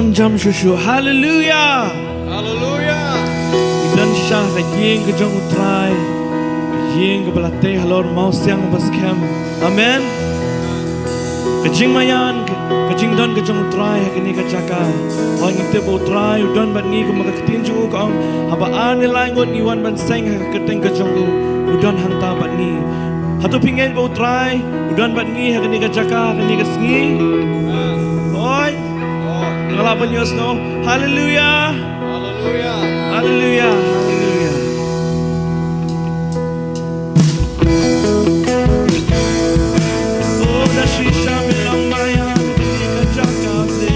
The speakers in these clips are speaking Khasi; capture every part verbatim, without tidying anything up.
Jam shuh shuh. Haleluya. Haleluya. Ngi don shisha ha ka ïing ka jong U Trai, ka ïing kaba la tei halor mawsiang ba skhem. Amen. Ka jingmaïan, ka, ka jingdon ka jong U Trai ha kane ka jaka. Hooid, ngi tip ba U Trai u don bad ngi, kumba ka ktien jong u ka ong, haba ar ne lai ngut ngi wan ban seng ha ka kyrteng ka jong u, u don hangta bad ngi. Hato phi ngeit ba U Trai u don bad ngi ha kane ka jaka, ha kane ka sngi? Hooid. Nga lah ban ïohsngew. Haleluya. Haleluya. Haleluya. Haleluya. Oh, da shisha me long maïan ha kane ka jaka te.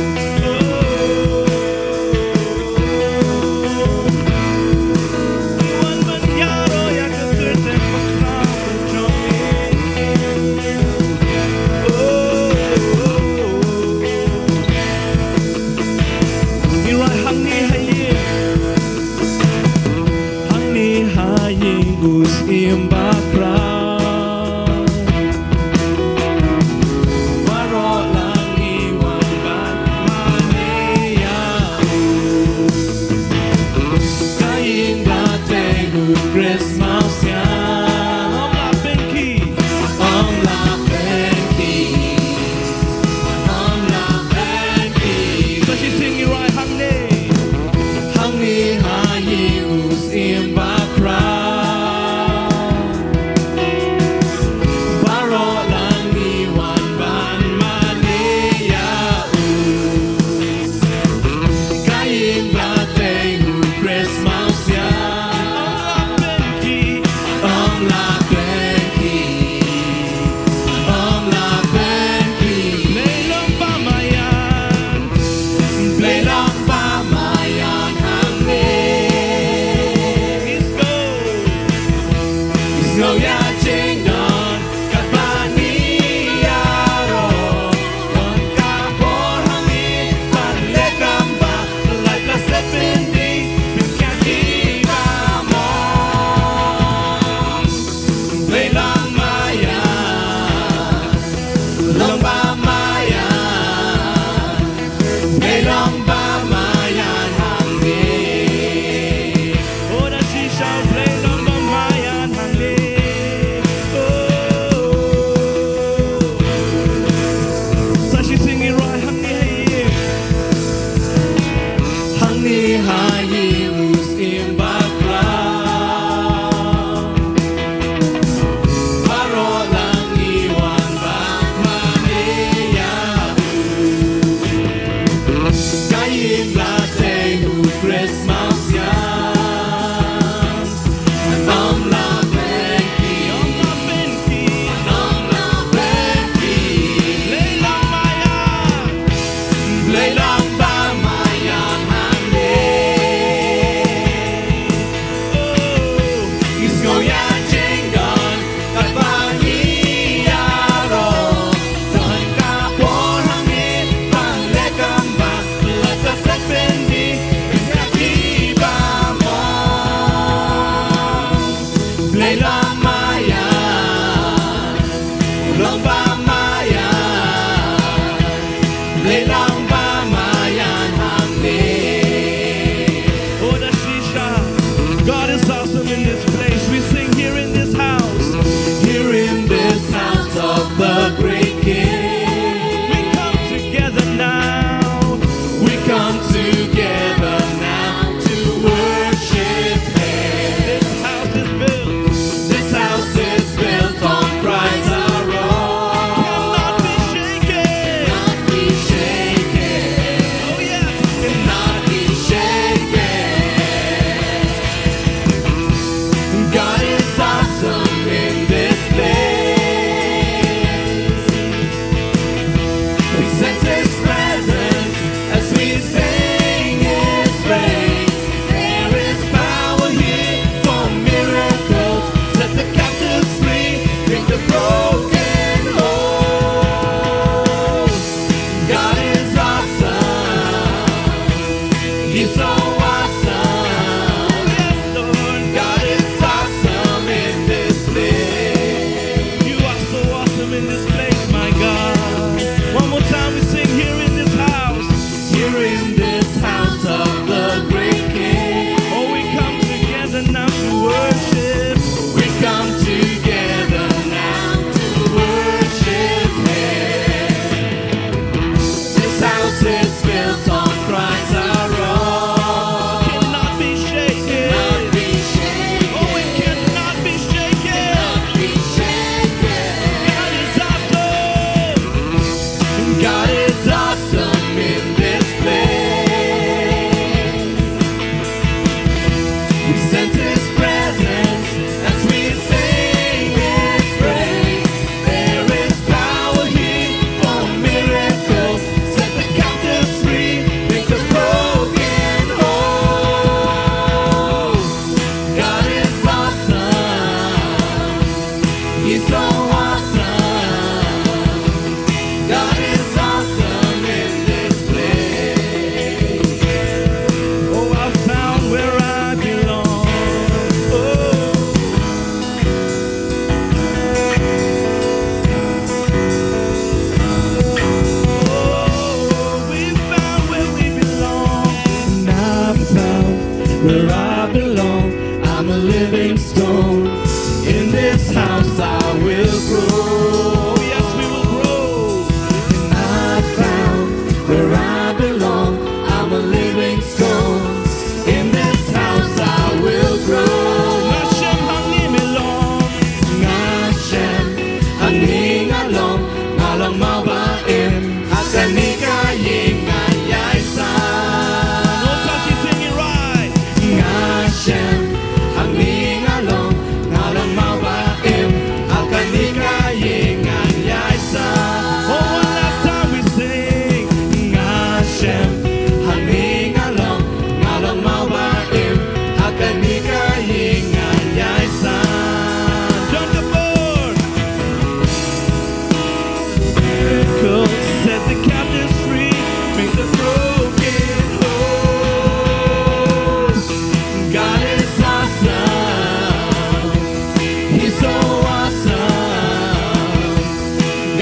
Oh, ngi wan ban ïaroh ïa ka kyrteng bakla ka jong me. Oh, oh, oh, oh. Ngi rai hangne ha ïing, hangne ha ïing u Syiem bakhraw. Baroh lang ngi wan ban mane ïa u. Ka ïing ba tei u Khrist mawsiang. Ym lah pynkhih. Ym lah pynkhih. Ym lah pynkhih. Sa shisien ngi rai hangne. Hangne ha ïing u Syiem bakhraw. Baroh lang ngi wan ban mane ïa u. Ka ïing ba tei u Khrist mawsiang. Ym lah pynkhih. Where I belong, I'm a living stone. In this house I will grow. Oh, yes, we will grow. And I found where I belong, I'm a living stone. In this house I will grow. Nga shem hangne me long. Nga shem hangne nga long, nga long mawbah im ha kane ka ïing nga ïaisah. Nusha shisien, right? Nga shem hangne nga long, nga long mawbah im ha kane ka ïing nga ïaisah. Oh, one last time we sing. Nga shem hangne nga long, nga long mawbah im ha kane ka ïing nga ïaisah. Don ka bor. Miracles set the captives free, make the broken whole. God is awesome. He's so awesome.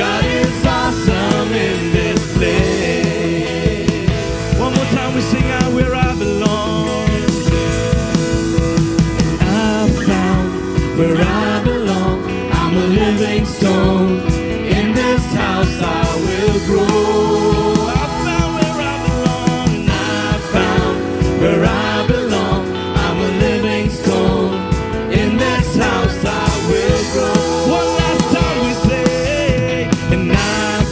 God is awesome in this place. One more time we sing out where I belong. I found where I belong. I'm a living stone. In this house I will grow. I found where I belong. I found where I belong. I'm a living stone. In this house I will grow. One last time we say, and I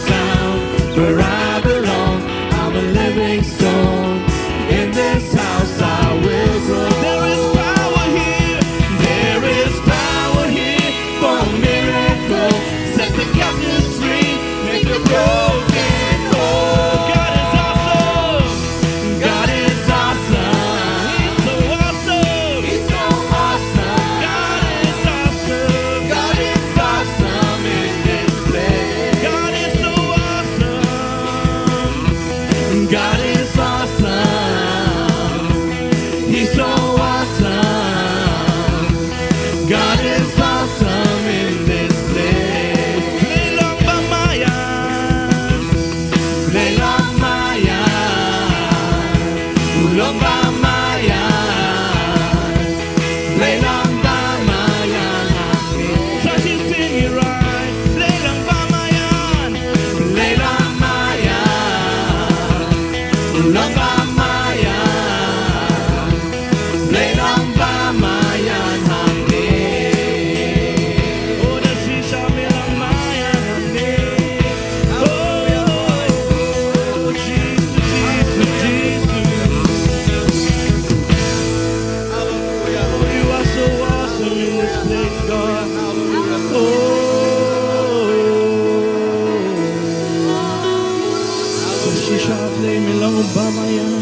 found where I belong. I'm a living stone. In this house I will grow. There is power here. There is power here for a miracle. Set the captives free. Make the broken whole. God is awesome. God is awesome. He's so awesome. He's so awesome. God is awesome. God is awesome in this place. God is so awesome. God is awesome. He's so awesome. God is awesome in this place. Blei long ba maïan. Blei long ba maïan. U long ba maïan. Blei long ba maïan. Sa shisien ngi rai. Blei long ba maïan. Blei long ba maïan. U long ba maïan. Blei long ba maïan hangne. Oh, da shisha me long maïan hangne. Oh, Jisu, Jisu, Jisu. Oh, you are so awesome in this place, God. Oh. Da shisha Blei me long ba maïan.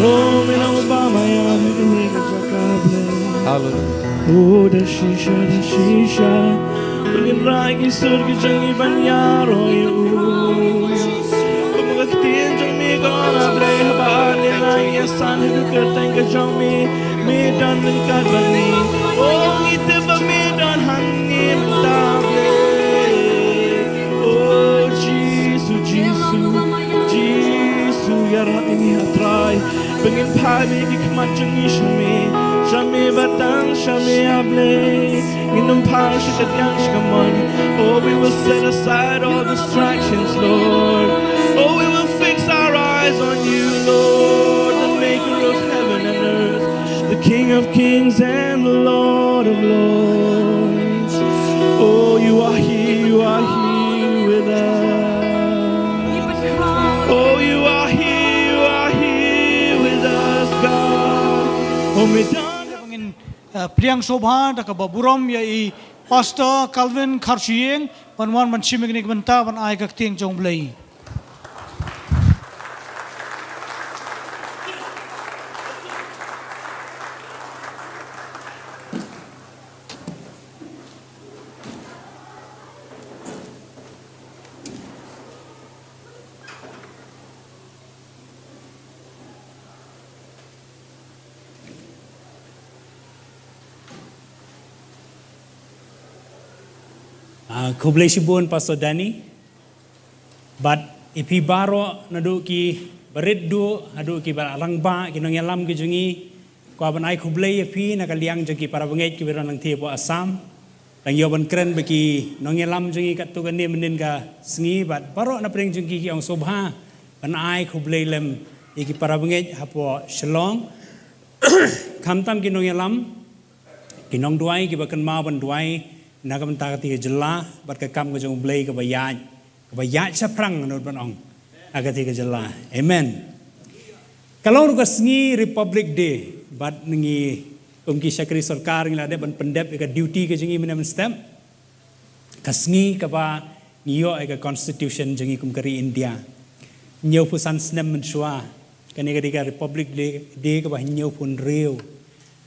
Oh, me long ba maïan, me long ba maïan. Hallelujah. Oh, da shisha, da shisha. Ngin rai ki sur ki jong ngi ban ïaroh ïa u. Kum ka ktien jong me ko A Blei, haba ngi rai ïa san ha ka kyrteng ka jong me. Me don ryngkat bad ngi. Oh, ngi tip ba me don hangne mynta Blei. Oh, Jisu, Jisu, Jisu, ïarap ïa ngi, ah Trai. Ba ngin phai beit ïa ki khmat jong ngi sha me. Sha me ba tang, sha me, ah Blei. Ngin ym phai sha ka diang sha ka mon. Oh, we will set aside all distractions, Lord. Oh, we will fix our eyes on you, Lord, the maker of heaven and earth, the King of kings and the Lord of lords. Oh, you are here, you are here with us. Oh, you are here, you are here with us, God. Oh, me don. Ngin, uh, pdiang sngewbha da kaba burom ïa i Pastor Calvin Kharshiing ban wan ban shim ïa kane ka bynta ban ai ka ktien jong U Blei. Ah, khublei shibun Pastor Danny. Bad ïa phi baroh naduh ki barit duh haduh ki ba rangbah, ki nongïalam ki jong ngi. Kwah ban ai khublei ïa phi na ka liang jong ki para bangeit kiba don hangtei hapoh Assam. Dang ïoh ban kren bad ki nongïalam jong ngi katto katne mynhynnin ka sngi bad baroh na pdeng jong ki ki ong sngewbha ban ai khublei lem ïa ki para bangeit hapoh Shillong. Khamtam ki nongïalam, ki nongduwai kiba kynmaw ban duwai na ka bynta katei ka jylla bad ka kam ka jong U Blei kaba ïaid, kaba ïaid shaphrang, ngan ong, ban ong, ha katei ka jylla. Amen. Ka long ruh ka sngi Republic Day bad ngi kum ki shakri sorkar ngi la dep ban pyndep ïa ka duty ka jong ngi mynne mynstep. Ka sngi kaba ngi ïoh ïa ka Constitution jong ngi kum ka ri India. Hynñiewphew san snem mynshuwa, kane ka dei ka Republic Day, Day kaba hynñiewphew hynriew.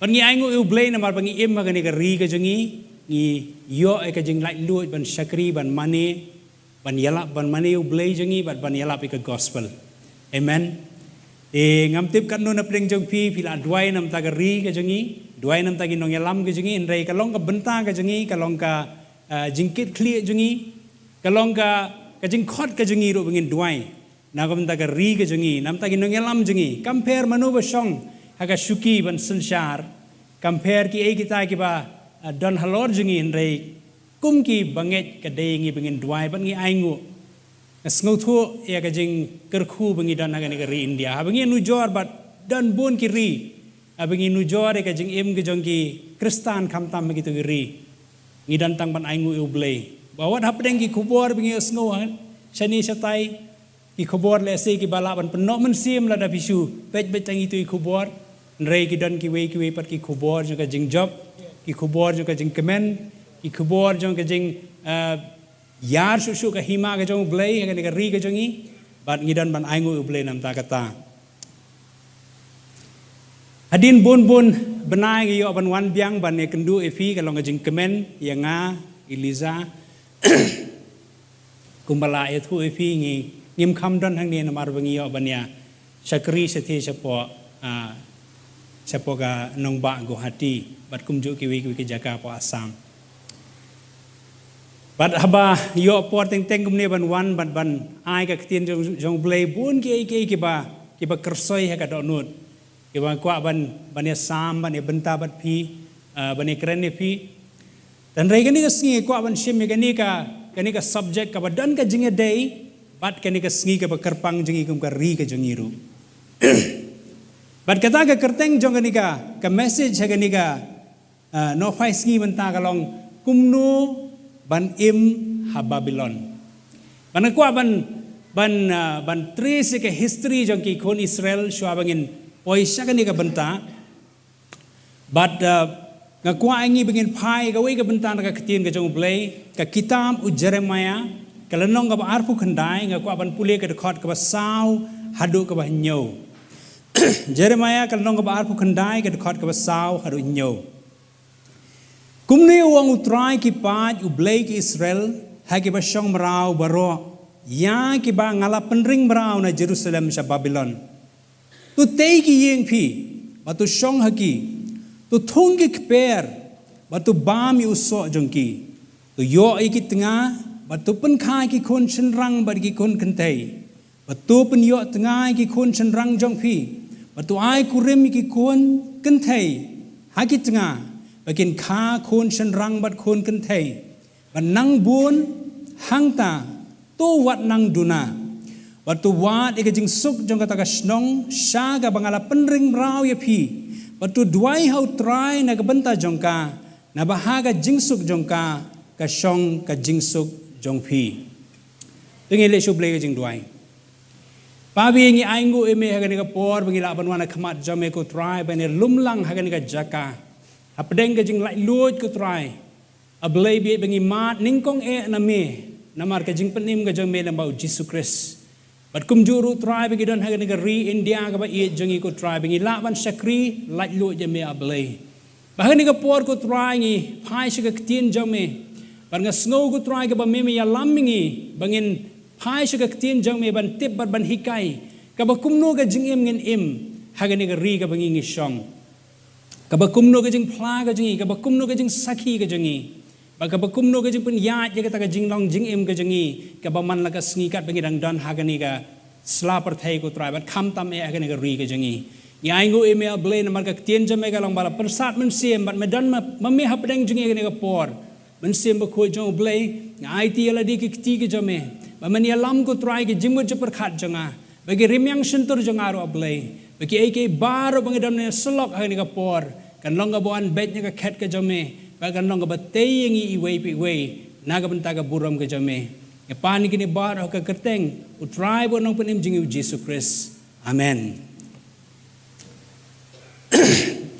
Bad ngi ainguh ïa U Blei namar ba ngi im ha kane ka ri ka jong ngi, ngi ïoh ïa ka jinglaitluid ban shakri, ban mane, ban ïalap, ban mane ïa U Blei jong ngi bad ban ïalap ïa ka gospel. Amen. Te ngam tip katno na pdeng jong phi, phi la duwai na bynta ka ri ka jong ngi, duwai na bynta ki nongïalam ka jong ngi, hynrei ka long ka bynta ka jong ngi, ka long ka, ah, jingkitkhlieh jong ngi, ka long ka, ka jingkhot ka jong ngi ruh ba ngin duwai na ka bynta ka ri ka jong ngi, na bynta ki nongïalam jong ngi. Kam pher mano ba shong ha ka shuki ban synshar, kam pher kiei kita kiba, ah, don halor jong ngi, hynrei kum ki bangeit ka dei ngi ba ngin duwai bad ngi ainguh. Nga sngewthuh ïa ka jingkyrkhu ba ngi don ha kane ka ri India. Haba ngi nujor bad don bun ki ri, haba ngi nujor ïa ka jingim ka jong ki Khristan khamtam ha kito ki ri, ngi don tang ban ainguh ïa U Blei. Ba wat hapdeng ki khubor ba ngi ïohsngew, ha, shane shatai, ki khubor lehse kiba lah ban pynnoh mynsiem lada phi shu peit beit tang ito i khubor. Hynrei ki don kiwei kiwei pat ki khubor jong ka jingjop, ki khubor jong ka jingkmen, ki khubor jong ka jing, eh, ïar shuh shuh ka hima ka jong U Blei ha kane ka ri ka jong ngi. Bad ngi don ban ainguh ïa U Blei na bynta kata. Hadien bun bun bnai ngi ïoh ban wan biang ban ïakynduh ïa phi, ka long ka jingkmen ïa nga, Eliza. Kumba la ïathuh ïa phi, ngi, ngim kham don hangne namar ba ngi ïoh ban ïa shakri shathie shapoh, ah, shapoh ka nongbah Guwahati bad kumjuh kiwei kiwei ki jaka hapoh Assam. Bad haba ïoh por teng teng kumne ban wan bad ban ai ka ktien jong, jong U Blei, bun kiei kiei kiba, kiba kyrsoi ha ka dohnud. Kiba kwah ban, ban ïasam, ban ïabynta bad phi, ah, ban ïakren ïa phi. Hynrei kane ka sngi kwah ban shim ïa kane ka, kane ka subject kaba don ka jingïadei bad kane ka sngi kaba kyrpang jong ngi kum ka ri ka jong ngi ruh. Bad kata ka kyrteng jong kane ka, ka message ha kane ka, ah, Nohphai Sngi mynta ka long Kumno Ban Im Ha Babilon. Bad nga kwah ban, ban, ah, ban trace ïa ka history jong ki khun Israel shuwa ba ngin poi sha kane ka bynta. Bad, ah, nga kwah ïa ngi ba ngin phai kawei ka bynta na ka ktien ka jong U Blei, ka kitab u Jeremiah, ka lynnong kaba arphew khyndai, nga kwah ban pule ka dkhot kaba saw haduh kaba hynñiew. Jeremiah ka lynnong kaba arphew khyndai, ka dkhot kaba saw haduh hynñiew. Kumne u ong U Trai ki paid, U Blei ki Israel, ha kiba shong mraw baroh, ïa kiba nga la pynring mraw na Jerusalem sha Babilon. To tei ki ïing phi, bad to shong ha ki. To thung ki kper, bad to bam ïa u soh jong ki. To ïoh ïa ki tnga, bad to pynkha ïa ki khun shynrang bad ki khun kynthei. Bad to pynïoh tnga ïa ki khun shynrang jong phi, bad to ai kurim ïa ki khun kynthei ha ki tnga, ba kin kha khun shynrang bad khun kynthei. Bad nang bun hangta, to wat nang duna. Bad to wad ïa ka jingsuk jong kata ka shnong sha kaba nga la pynring mraw ïa phi. Bad to duwai ha U Trai na ka bynta jong ka, naba ha ka jingsuk jong ka, ka shong ka jingsuk jong phi. To ngin leit sha U Blei ka jingduwai. Pabi, ngi ainguh ïa me ha kane ka por ba ngi lah ban wan ha khmat jong me ko Trai, ban ïalum lang ha kane ka jaka. Hapdeng ka jinglaitluid ko Trai, A Blei, bieit ba ngi mad nyngkong eh na me, namar ka jingpynim ka jong me lyngba U Jisu Khrist. Bad kumjuh ruh Trai, ba ngi don ha kane ka ri India kaba ïeit jong ngi ko Trai, ba ngi lah ban shakri laitluid ïa me A Blei. Ba ha kane ka por ko Trai ngi phai sha ka ktien jong me. Bad nga sngew ko Trai kaba me me ïalam ïa ngi ba ngin phai sha ka ktien jong me ban tip bad ban hikai kaba kumno ka jingim ngin im ha kane ka ri kaba ngi ngi shong. Kaba kumno ka jingphla ka jong ngi, kaba kumno ka jingsakhi ka jong ngi. Bad kaba kumno ka jingpynïaid ïa kata ka jinglong jingim ka jong ngi, kaba man la ka sngi katba ngi dang don ha kane ka sla pyrthei ko Trai, bad khamtam eh ha kane ka ri ka jong ngi. Ngi ainguh ïa me, ah Blei, namar ka ktien jong me ka long ba la pyrsad mynsiem, bad me don ma, ma me hapdeng jong ngi ha kane ka por. Mynsiem Bakhuid jong U Blei, nga aiti ïa lade ki kti ki jong me, ba men ïalam, ko Trai, ki jingmut jingpyrkhat jong nga, ba ki rmiang shyntur jong nga ruh, ah Blei, ba kiei kiei baroh ba ngi don ban ïasyllok ha kane ka por, kan long kaba wan beit na ka khet ka jong me, ba kan long kaba tei ïa ngi iwei pa iwei na ka bynta ka burom ka jong me. Nga pan ïa kine baroh ha ka kyrteng U Trai bad U Nongpynim jong ngi U Jisu Khrist. Amen.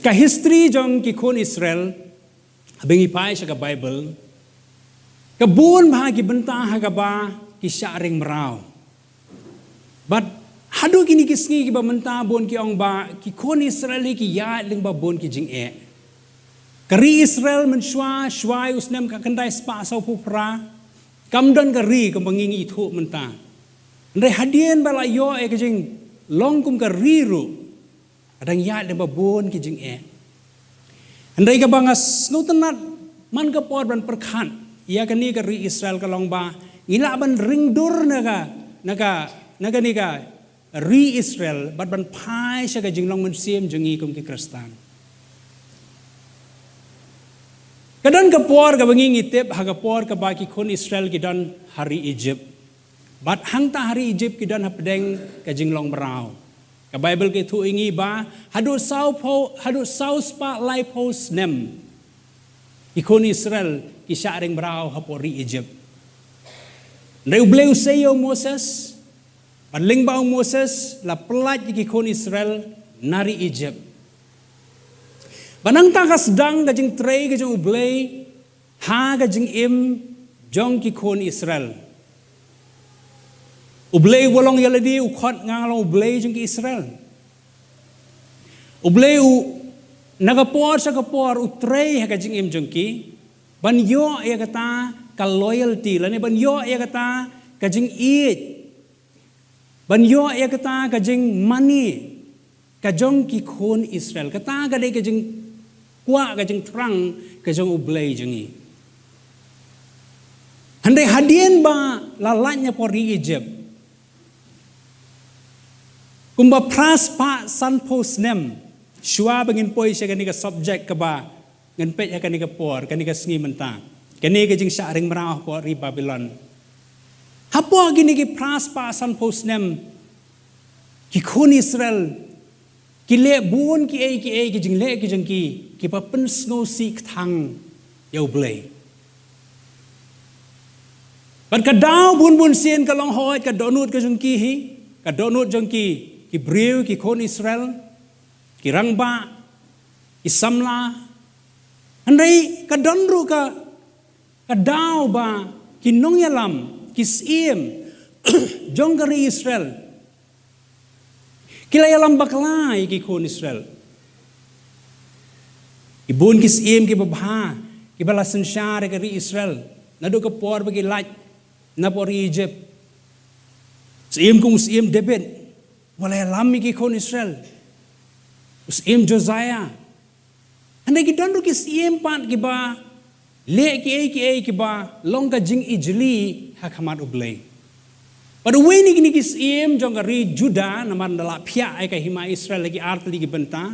Ka history jong ki khun Israel, haba ngi phai sha ka Bible, ka bun bha ki bynta ha kaba ki shah ring mraw. Bad haduh kine ki sngi kiba mynta, bun ki ong ba ki khun Israel hi ki ïaid lyngba bun ki jingeh. Ka ri Israel mynshuwa, shuwa ïa u snem khatkhyndai spah sawphew phra, kam don ka ri kumba ngi ngi ithuh mynta. Hynrei hadien ba la ïoh ïa ka jinglong kum ka ri ruh, ka dang ïaid lyngba bun ki jingeh. Hynrei kaba nga sngewtynnad man ka por ban pyrkhat ïa kane ka ri Israel ka long ba ngi lah ban ring dur na ka, na ka, na kane ka ri Israel, bad ban phai sha ka jinglong mynsiem jong ngi kum ki Khristan. Ka don ka por kaba ngi ngi tip ha ka por kaba ki khun Israel ki don ha ri Egypt. Bad hangta ha ri Egypt ki don hapdeng ka jinglong mraw. Ka Bible ka ïathuh ïa ngi ba haduh sawphew, haduh saw spah laiphew snem ki khun Israel ki shah ring mraw hapoh ri Egypt. Hynrei U Blei u sei ïa u Moses, bad lyngba u Moses la pyllait ïa ki khun Israel na ri Egypt. Bad nangta ka sdang ka jingtrei ka jong U Blei ha ka jingim jong ki khun Israel. U Blei uba long ïa lade u khot, nga long U Blei jong ki Israel. U Blei u, na ka por sha ka por u trei ha ka jingim jong ki, ban ïoh ïa kata ka loyalty, lane ban ïoh ïa kata ka jingïeit, ban ïoh ïa kata ka jingmane ka jong ki khun Israel. Kata ka dei ka jingkwah, ka jingthrang ka jong U Blei jong ngi. Hynrei hadien ba la lait na pdeng ri Egypt, kumba phra spah sanphew snem, shuwa ba ngin poi sha kane ka subject kaba ngan peit ha kane ka por, kane ka sngi mynta, kane ka jingshah ring mraw hapoh ri Babilon. Hapoh kine ki phra spah sanphew snem, ki khun Israel ki leh bun kiei kiei ki jingleh ki jong ki, kiba pynsngewsih kthang ïa U Blei. Bad ka daw bun bun sien ka long hooid ka dohnud ka jong ki hi, ka dohnud jong ki, ki briew, ki khun Israel, ki rangbah, ki samla. Hynrei ka don ruh ka, ka daw ba ki nongïalam, ki syiem jong ka ri Israel, ki la ïalam bakla ïa ki khun Israel. Ki bun ki syiem kiba bha, kiba la synshar ïa ka ri Israel naduh ka por ba ki lait na pdeng ri Egypt. Syiem kum u syiem David, uba la ïalam ïa ki khun Israel. U syiem Josiah. Hynrei ki don ruh ki syiem pat kiba leh kiei kiei kiba long ka jingijli ha khmat U Blei. Bad uwei na kine ki syiem jong ka ri Judah, namar da la phiah ïa ka hima Israel ha ki ar tylli ki bynta,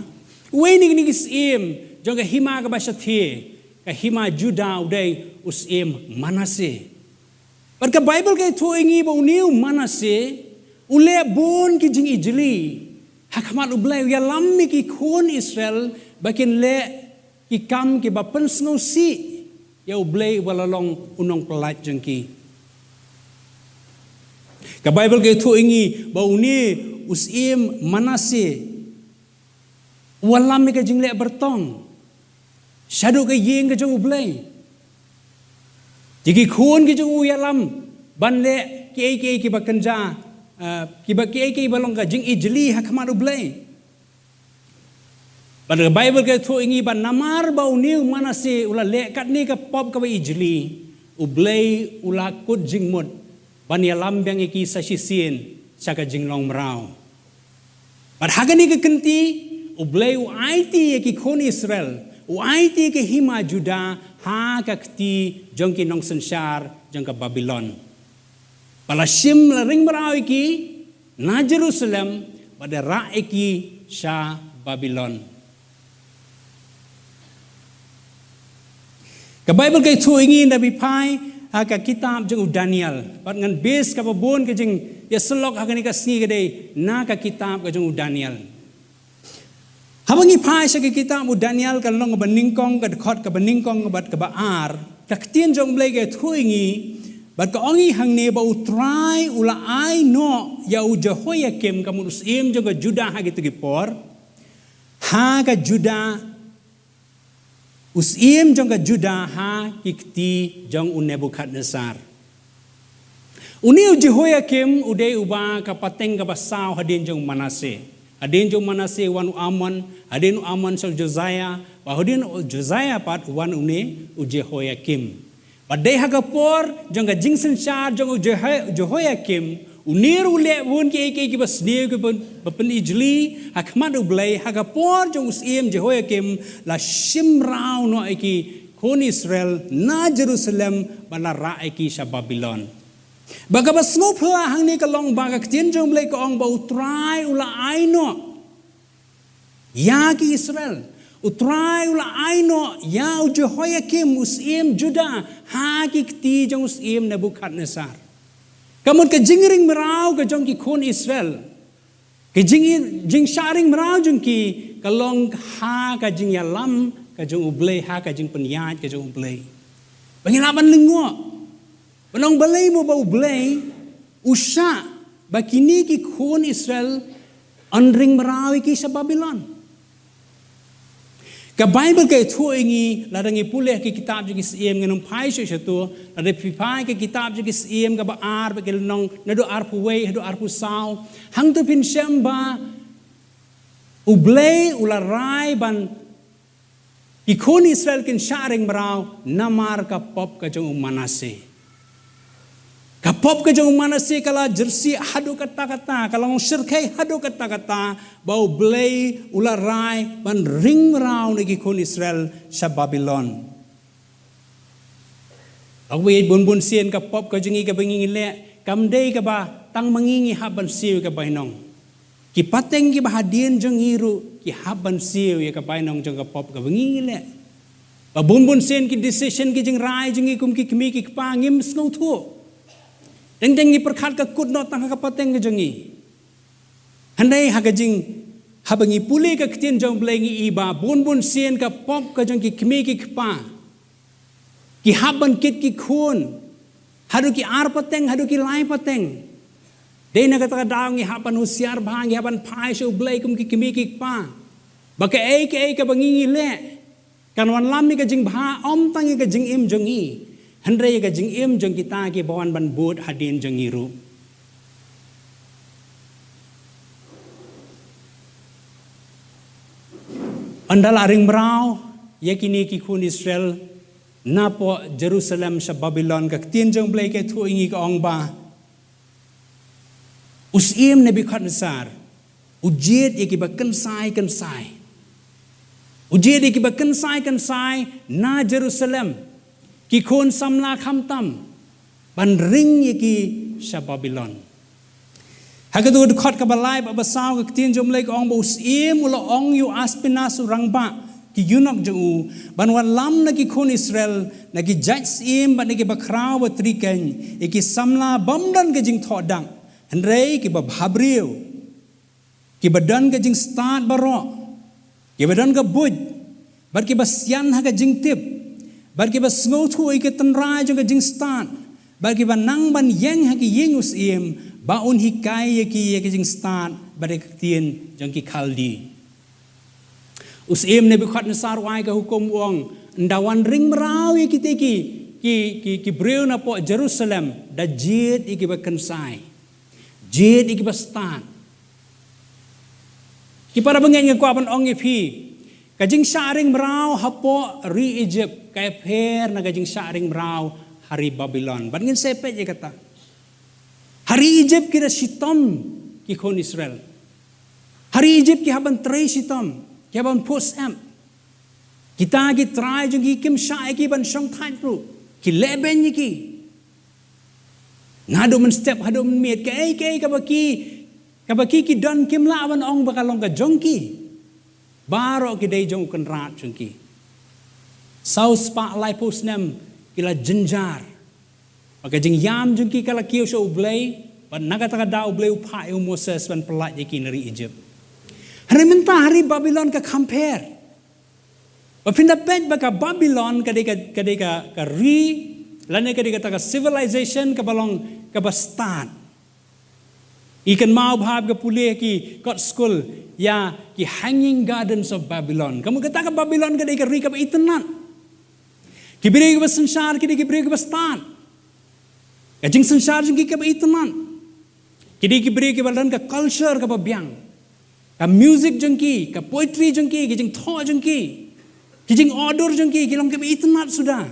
uwei na kine ki syiem jong ka hima kaba shathie, ka hima Judah, u dei u syiem Manasseh. Bad ka Bible ka ïathuh ïa ngi ba une u Manasseh u leh bun ki jingijli ha khmat U Blei, u ïalam ïa ki khun Israel ba kin leh ki kam kiba pynsngewsih ïa U Blei uba la long u nongpyllait jong ki. Ka Bible ka ïathuh ïa ngi ba une u syiem Manasseh u ïalam ïa ka jingleh byrtong shaduh ka ïing ka jong U Blei. Ïa ki khun ki jong u u ïalam ban leh kiei kiei kiba kynja, eh, kiba kiei kiei ba long ka jingijli ha khmat U Blei. Bad ka Bible ka ïathuh ïa ngi ba namar ba une u Manasseh u la leh katne ka pop kaba ijli, U Blei u la kut jingmut ban ïalam biang ïa ki sa shisien sha ka jinglong mraw. Bad ha kane ka kynti, U Blei u aiti ïa ki khun Israel, u aiti ïa ka hima Judah ha ka kti jong ki nongsynshar jong ka Babilon. Ba la shim, la ring mraw ïa ki na Jerusalem, bad da rah ïa ki sha Babilon. Ka Baibl ka ïathuh ïa ngi, nda phi phai ha ka kitab jong u Daniel, bad ngan base kaba bun ka jingïasyllok ha kane ka sngi ka dei na ka kitab ka jong u Daniel. Haba ngi phai sha ka kitab u Daniel, ka lynnong kaba nyngkong, ka dkhot kaba nyngkong bad kaba ar, ka ktien jong u Blei ka ïathuh ïa ngi, bad ka ong ïa ngi hangne ba U Trai u la ai noh ïa u Jehoiakim, ka mut u syiem jong ka Judah ha kito ki por, ha ka Judah, u syiem jong ka Judah ha ki kti jong u Nebukhadnessar. Une u Jehoiakim u dei uba ka pateng kaba saw hadien jong u Manasseh. Hadien jong u Manasseh wan u Amon, hadien u Amon sha u Josiah, bad hadien u Josiah pat wan une u Jehoiakim. Bad dei ha ka por jong ka jingsynshar jong u Jeho-, Jehoiakim, une ruh u leh bun kiei kiei kiba sniew kiba, ba pynijli ha khmat u Blei, ha ka por jong u syiem Jehoiakim la shim mraw noh ïa ki khun Israel na Jerusalem bad la rah ïa ki sha Babilon. Bad kaba sngewphylla hangne ka long ba ka ktien jong u Blei ka ong ba U Trai u la ai noh ïa ki Israel. U Trai u la ai noh ïa u Jehoiakim, u syiem Judah, ha ki kti jong u syiem Nebukhadnessar. Ka mut ka jingring mraw ka jong ki khun Israel, ka jing, jingshah ring mraw jong ki, ka long ha ka jingïalam ka jong u Blei, ha ka jingpynïaid ka jong u Blei. Ba ngi lah ban lyngngoh, ban ong balei mo ba u Blei u shah ba kine ki khun Israel yn ring mraw ïa ki sha Babilon. Ka Baibl ka ïathuh ïa ngi, lada ngi pule ha ki kitab jong ki syiem, ngin ym phai shuh shato, lada phi phai ha ki kitab jong ki syiem kaba ar, bad ki lynnong naduh arphew wei haduh arphew saw, hangto phin shem ba u Blei u la rai ban ki khun Israel kin shah ring mraw namar ka pop ka jong u Manasseh. Ka pop ka jong u Manasseh ka la jyrsieh haduh katta katta, ka la long shyrkhei haduh katta katta, ba u Blei u la rai ban ring mraw na ki khun Israel sha Babilon. Lok ba ïeit, bun bun sien ka pop ka jong ngi kaba ngi leh kam dei kaba tang ma ngi ngi hap ban siew ïa ka bainong. Ki pateng kiba hadien jong ngi ruh ki hap ban siew ïa ka bainong jong ka pop kaba ngi leh. Ba bun bun sien ki decision, ki jingrai jong ngi kum ki kmie ki kpa ngim sngewthuh. Teng teng ngi pyrkhat ka kut noh tang ha ka pateng ka jong ngi. Hynrei ha ka jing, haba ngi pule ka ktien jong u Blei ngi i ba bun bun sien ka pop ka jong ki kmie ki kpa ki hap ban kit ki khun haduh ki ar pateng, haduh ki lai pateng. Dei na kata ka daw ngi hap ban husiar bha, ngi hap ban phai sha u Blei kum ki kmie ki kpa, ba kaei kaei kaba ngi ngi leh kan wanlam ïa ka jingbha, ym tang ïa ka jingim jong ngi, hynrei ïa ka jingim jong kita kiba wan ban bud hadien jong ngi ruh. Ynda la ring mraw ïa kine ki khun Israel napoh Jerusalem sha Babilon, ka ktien jong u Blei ka ïathuh ïa ngi, ka ong ba u syiem Nebukhadnessar u jied ïa kiba kynsai kynsai. U jied ïa kiba kynsai kynsai na Jerusalem, ki khun samla khamtam, ban ring ïa ki sha Babilon. Ha kato ka dkhot kaba lai bad ba saw, ka ktien jong u Blei ka ong ba u syiem u la ong ïa u Aspenas u rangbah ki eunuch jong u ban wanlam na ki khun Israel, na ki jait syiem bad na kiba khraw ba triang, ïa ki samla bym don ka jingthoh dak, hynrei kiba bhabriew, kiba don ka jingstad baroh, kiba don ka buit, bad kiba sian ha ka jingtip, bad kiba sngewthuh ïa ka tynrai jong ka jingstad, bad kiba nang ban ïeng ha ka ïing u syiem, ba un hikai ïa ki ïa ka jingstad bad ïa ka ktien jong ki Khaldi. U syiem Nebukhadnessar u ai ka hukum, u ong, ynda wan ring mraw ïa kita ki, ki, ki, ki briew napoh Jerusalem, da jied ïa kiba kynsai, jied ïa kiba stad. Ki para bangeit, nga kwah ban ong ïa phi, ka jingshah ring mraw hapoh ri Egypt ka ïapher na ka jingshah ring mraw ha ri Babilon. Bad ngin sa peit ïa kata. Ha ri Egypt ki da shitom ki khun Israel. Ha ri Egypt ki hap ban trei shitom, ki hap ban phuh syep. Kita ki trai jong ki kim shah ïa ki ban shong thait ruh, ki lehbeiñ ïa ki. Naduh mynstep haduh mynmiet, kaei kaei kaba ki kaba ki ki don kim lah ban ong ba ka long ka jong ki. Baroh ki dei jong u kynrad jong ki. Saw spah laiphew snem ki la jynjar. Ba ka jingïam jong ki ka la kiew sha U Blei, bad na kata ka daw U Blei u phah ïa u Moses ban pyllait ïa ki na ri Egypt. Hynrei mynta ha ri Babilon ka kham pher. Ba phin da peit ba ka Babilon ka dei ka, ka dei ka, ka ri, lane ka dei kata ka civilization kaba long kaba stad. I kynmaw bha ba ka pule ki kot skul ïa ki Hanging Gardens of Babylon. Ka mut kata ka Babilon ka dei ka ri kaba itynnat. Ki briew kiba synshar ki dei ki briew kiba stad. Ka jingsynshar jong ki kaba itynnat. Ki dei ki briew kiba don ka culture kaba biang. Ka music jong ki, ka poetry jong ki, ki jingthoh jong ki, ki jingawdur jong ki, ki long kiba itynnat suda.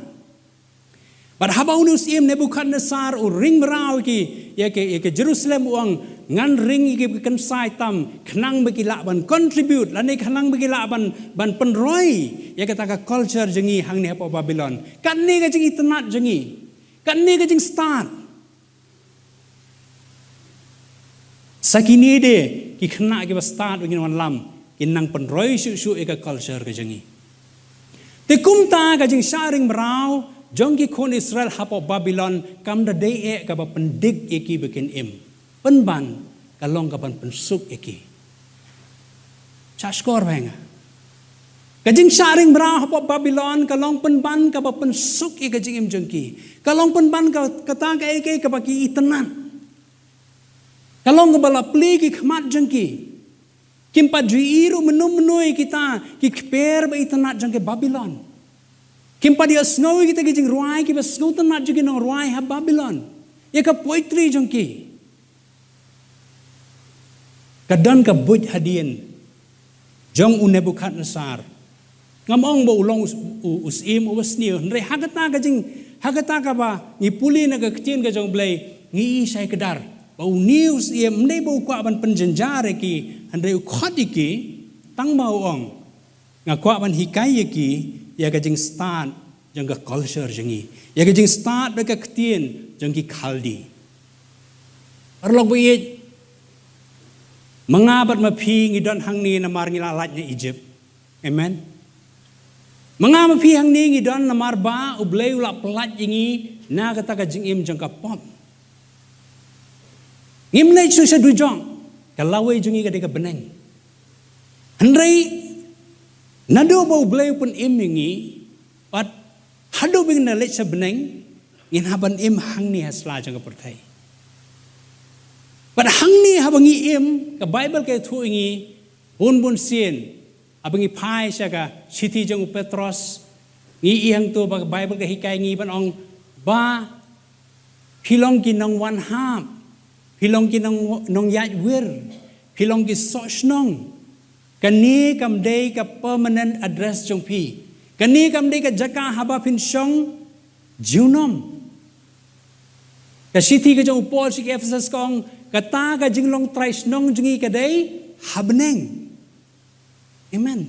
Bad haba une u syiem Nebukhadnessar u ring mraw ïa ki, ïa ki, ïa ki Jerusalem, u ong, ngan ring ïa ki kynsai tam khnang ba ki lah ban contribute, lane khnang ba ki lah ban, ban pynroi ïa kata ka culture jong ngi hangne hapoh Babilon. Katne ka jingitynnat jong ngi. Katne ka jingstad. Sa kine de ki khynnah kiba stad ba ngin wanlam, kin nang pynroi shuh shuh ïa ka culture ka jong ngi. Te kumta ka jingshah ring mraw jong ki khun Israel hapoh Babilon kam da dei eh kaba pyndik ïa ki ba kin im. Pynban ka long kaban pynsuk ïa ki. Shah shkor bha ïa nga. Ka jingshah ring mraw hapoh Babilon ka long pynban kaba pynsuk ïa ka jingim jong ki. Ka long pynban ka, kata kaei kaei kaba ki itynnat. Ka long kaba la plie ki khmat jong ki. Kim pat ju ïohi ruh mynno mynno ïa kita ki kper ba itynnat jong ki Babilon. Kim pat ïohsngew ïa kita ki jingrwai kiba sngewtynnat jong ki nongrwai ha Babilon. Ïa ka poetry jong ki. Ka don ka buit hadien jong u Nebukhadnessar. Ngam ong ba u long u, u, u syiem uba sniew. Hynrei ha kata ka jing, ha kata kaba ngi pule na ka ktien ka jong U Blei, ngi i shai kdar ba une u syiem ym dei ba u kwah ban pynjynjar ïa ki, hynrei u khot ïa ki, tang ba u ong, nga kwah ban hikai ïa ki ïa ka jingstad jong ka culture jong ngi, ïa ka jingstad bad ka ktien jong ki Khaldi. Paralok ba ïeit, ma nga bad ma phi ngi don hangne namar ngi la lait na Egypt. Amen. Ma nga ma phi hangne ngi don namar ba U Blei u la pyllait ïa ngi na kata ka jingim jong ka pop. Ngim leit shuh sha dujok, ka lawei jong ngi ka dei ka bneng. Hynrei naduh ba U Blei u pynim ïa ngi, bad haduh ba ngin da leit sha bneng, ngin hap ban im hangne ha sla jong ka pyrthei. Bad hangne haba ngi im, ka Baibl ka ïathuh ïa ngi, bun bun sien, haba ngi phai sha ka shithi jong u Petros, ngi i hangto ba ka Baibl ka hikai ïa ngi ban ong ba phi long ki nongwan hap, phi long ki nong, nongïaid wir, phi long ki soh shnong. Kane kam dei ka permanent address jong phi. Kane kam dei ka jaka haba phin shong junom. Ka shithi ka jong u Paul sha ki Ephesus ka ong, kata ka jinglong trai shnong jong ngi ka dei ha bneng. Amen.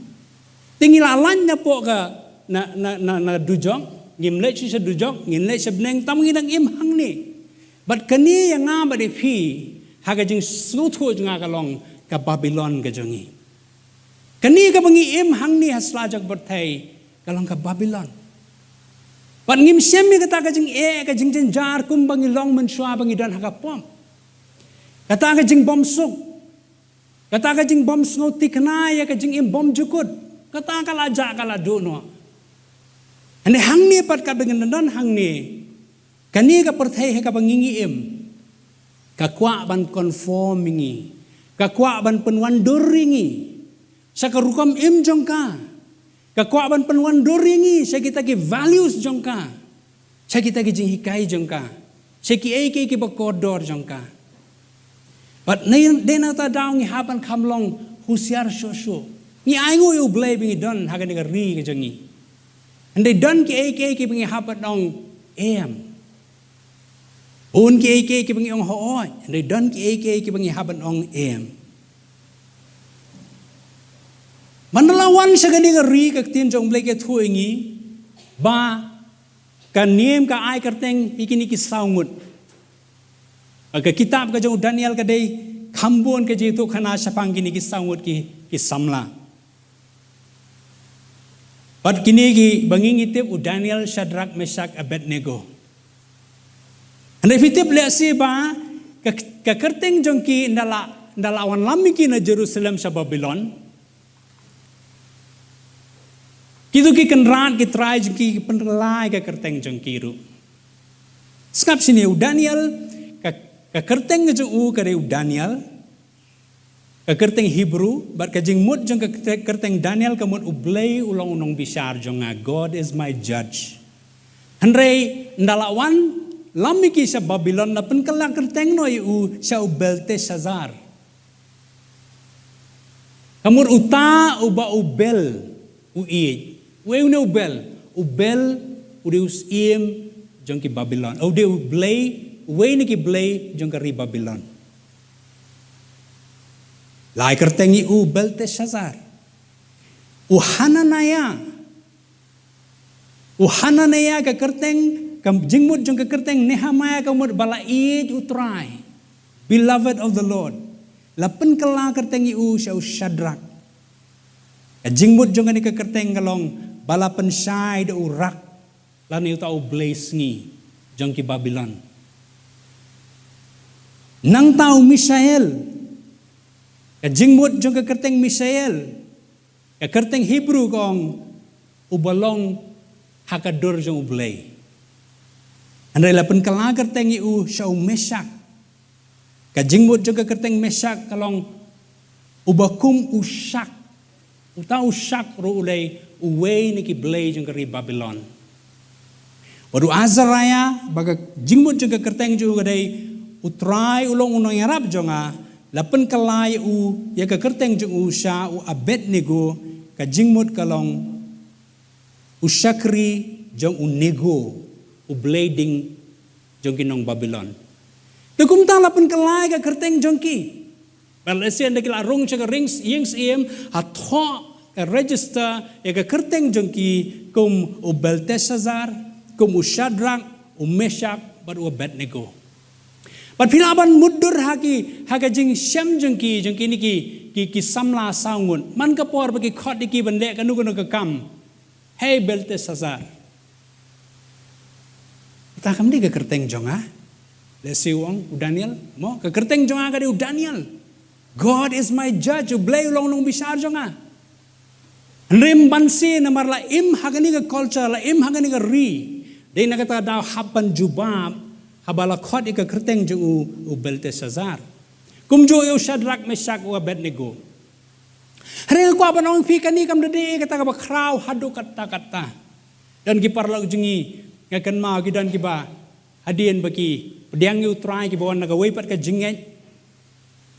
Te ngi la lait na poh ka, na, na, na, na dujok, ngim leit shuh sha dujok, ngin leit sha bneng, tang ngi dang im hangne. Bad kane ïa nga bad ïa phi, ha ka jingsngewthuh jong nga ka long ka Babilon ka jong ngi. Kane kaba ngi im hangne ha sla jong ka pyrthei, ka long ka Babilon. Bad ngim shem ïa kata ka jingeh, ka jingjynjar kumba ngi long mynshuwa ba ngi don ha ka pop. Kata ka jingbym suk. Kata ka jingbym sngewthikna ïa ka jingim bymjukut. Kata ka la jah ka la duh noh. Hynrei hangne pat katba ngin don hangne, kane ka pyrthei ha kaba ngi ngi im, ka kwah ban conform ïa ngi. Ka kwah ban pynwandur ïa ngi sha ka rukom im jong ka. Ka kwah ban pynwandur ïa ngi sha kita ki values jong ka, sha kita ki jinghikai jong ka, sha kiei kiei kiba kordor jong ka. Bad ngi, dei na kata ka daw ngi hap ban kham long husiar shuh shuh. Ngi ainguh ïa U Blei ba ngi don ha kane ka ri ka jong ngi. Hynrei don kiei kiei kiba ngi hap ban ong em. Bun kiei kiei kiba ngi ong hooid, hynrei don kiei kiei kiba ngi hap ban ong em. Ban da la wan sha kane ka ri, ka ktien jong U Blei ka ïathuh ïa ngi ba ka niam ka ai kyrteng ïa kine ki saw ngut. Ka kitab ka jong u Daniel ka dei kham bun ka jingïathuhkhana shaphang kine ki saw ngut ki, ki samla. Bad kine kiba ngi, ngi tip u Daniel, Shadrach, Meshach, Abednego. Hynrei phi tip lehse ba ka, ka kyrteng jong ki ynda la, ynda la wanlam ïa ki na Jerusalem sha Babilon, kito ki kynrad ki trai jong ki, ki pynkylla ïa ka kyrteng jong ki ruh. Sngap shane, u Daniel, ka, ka kyrteng jong u ka dei u Daniel, ka kyrteng Hebrew, bad ka jingmut jong ka kyrte-, kyrteng Daniel ka mut U Blei u long u nongbishar jong nga, God is my judge. Hynrei ynda la wanlam ïa ki sha Babilon, la pynkylla kyrteng noh ïa u sha u Belteshazzar. Ka mut uta uba u bel u ïeit. Uei une u bel? U bel u dei u syiem jong ki Babilon. U dei u blei, uwei na ki blei jong ka ri Babilon. La ai kyrteng ïa u Belteshazzar. U Hananiah. U Hananiah, ka kyrteng, ka jingmut jong ka kyrteng Nehemiah ka mut ba la ïeit u Trai, beloved of the Lord. La pynkylla kyrteng ïa u sha u Shadrach. Ka jingmut jong kane ka kyrteng ka long ba la pynshai da u rak, lane uta u blei sngi jong ki Babilon. Nangta u Mishael, ka jingmut jong ka kyrteng Mishael, ka kyrteng Hebrew ka ong uba long ha ka dur jong U Blei. Hynrei la pynkylla kyrteng ïa u sha u Meshach. Ka jingmut jong ka kyrteng Meshach ka long uba kum u shak. Uta u shak ruh u dei uwei na ki blei jong ka ri Babilon. Bad u Azariah, ba ka jingmut jong ka kyrteng jong u ka dei U Trai u long u nongïarap jong nga, la pynkylla ïa u, ïa ka kyrteng jong u sha u Abednego, ka jingmut ka long u shakri jong u Nego, u blei ding jong ki nong Babilon. Te kumta la pynkylla ïa ka kyrteng jong ki. Bad lehse ynda ki la rung sha ka ring s-, ïing syiem, ha thoh ka register ïa ka kyrteng jong ki kum u Belteshazzar, kum u Shadrach, u Meshach, bad u Abednego. Bad phi lah ban mutdur ha ki, ha ka jingshem jong ki, jong kine ki, ki, ki samla saw ngut. Man ka por ba ki khot ïa ki ban leh kano kano ka kam. Hei Belteshazzar, kata kam dei ka kyrteng jong nga. Lehse u ong u Daniel, mo, ka kyrteng jong nga ka dei u Daniel. God is my judge, U Blei u long u nongbishar jong nga. Hynrei ym banse namar la im ha kane ka culture, la im ha kane ka ri. Dei na kata ka daw hap ban jubab haba la khot ïa ka kyrteng jong u, u Belteshazzar. Kumjuh ïa u Shadrach, Meshach, u Abednego. Hynrei nga kwah ban ong ïa phi kane kam da dei kata kaba khraw haduh katta katta. Don ki paralok jong ngi, nga kynmaw ki don kiba hadien ba ki pdiang ïa u Trai kiba wan na kawei pat ka jingngeit.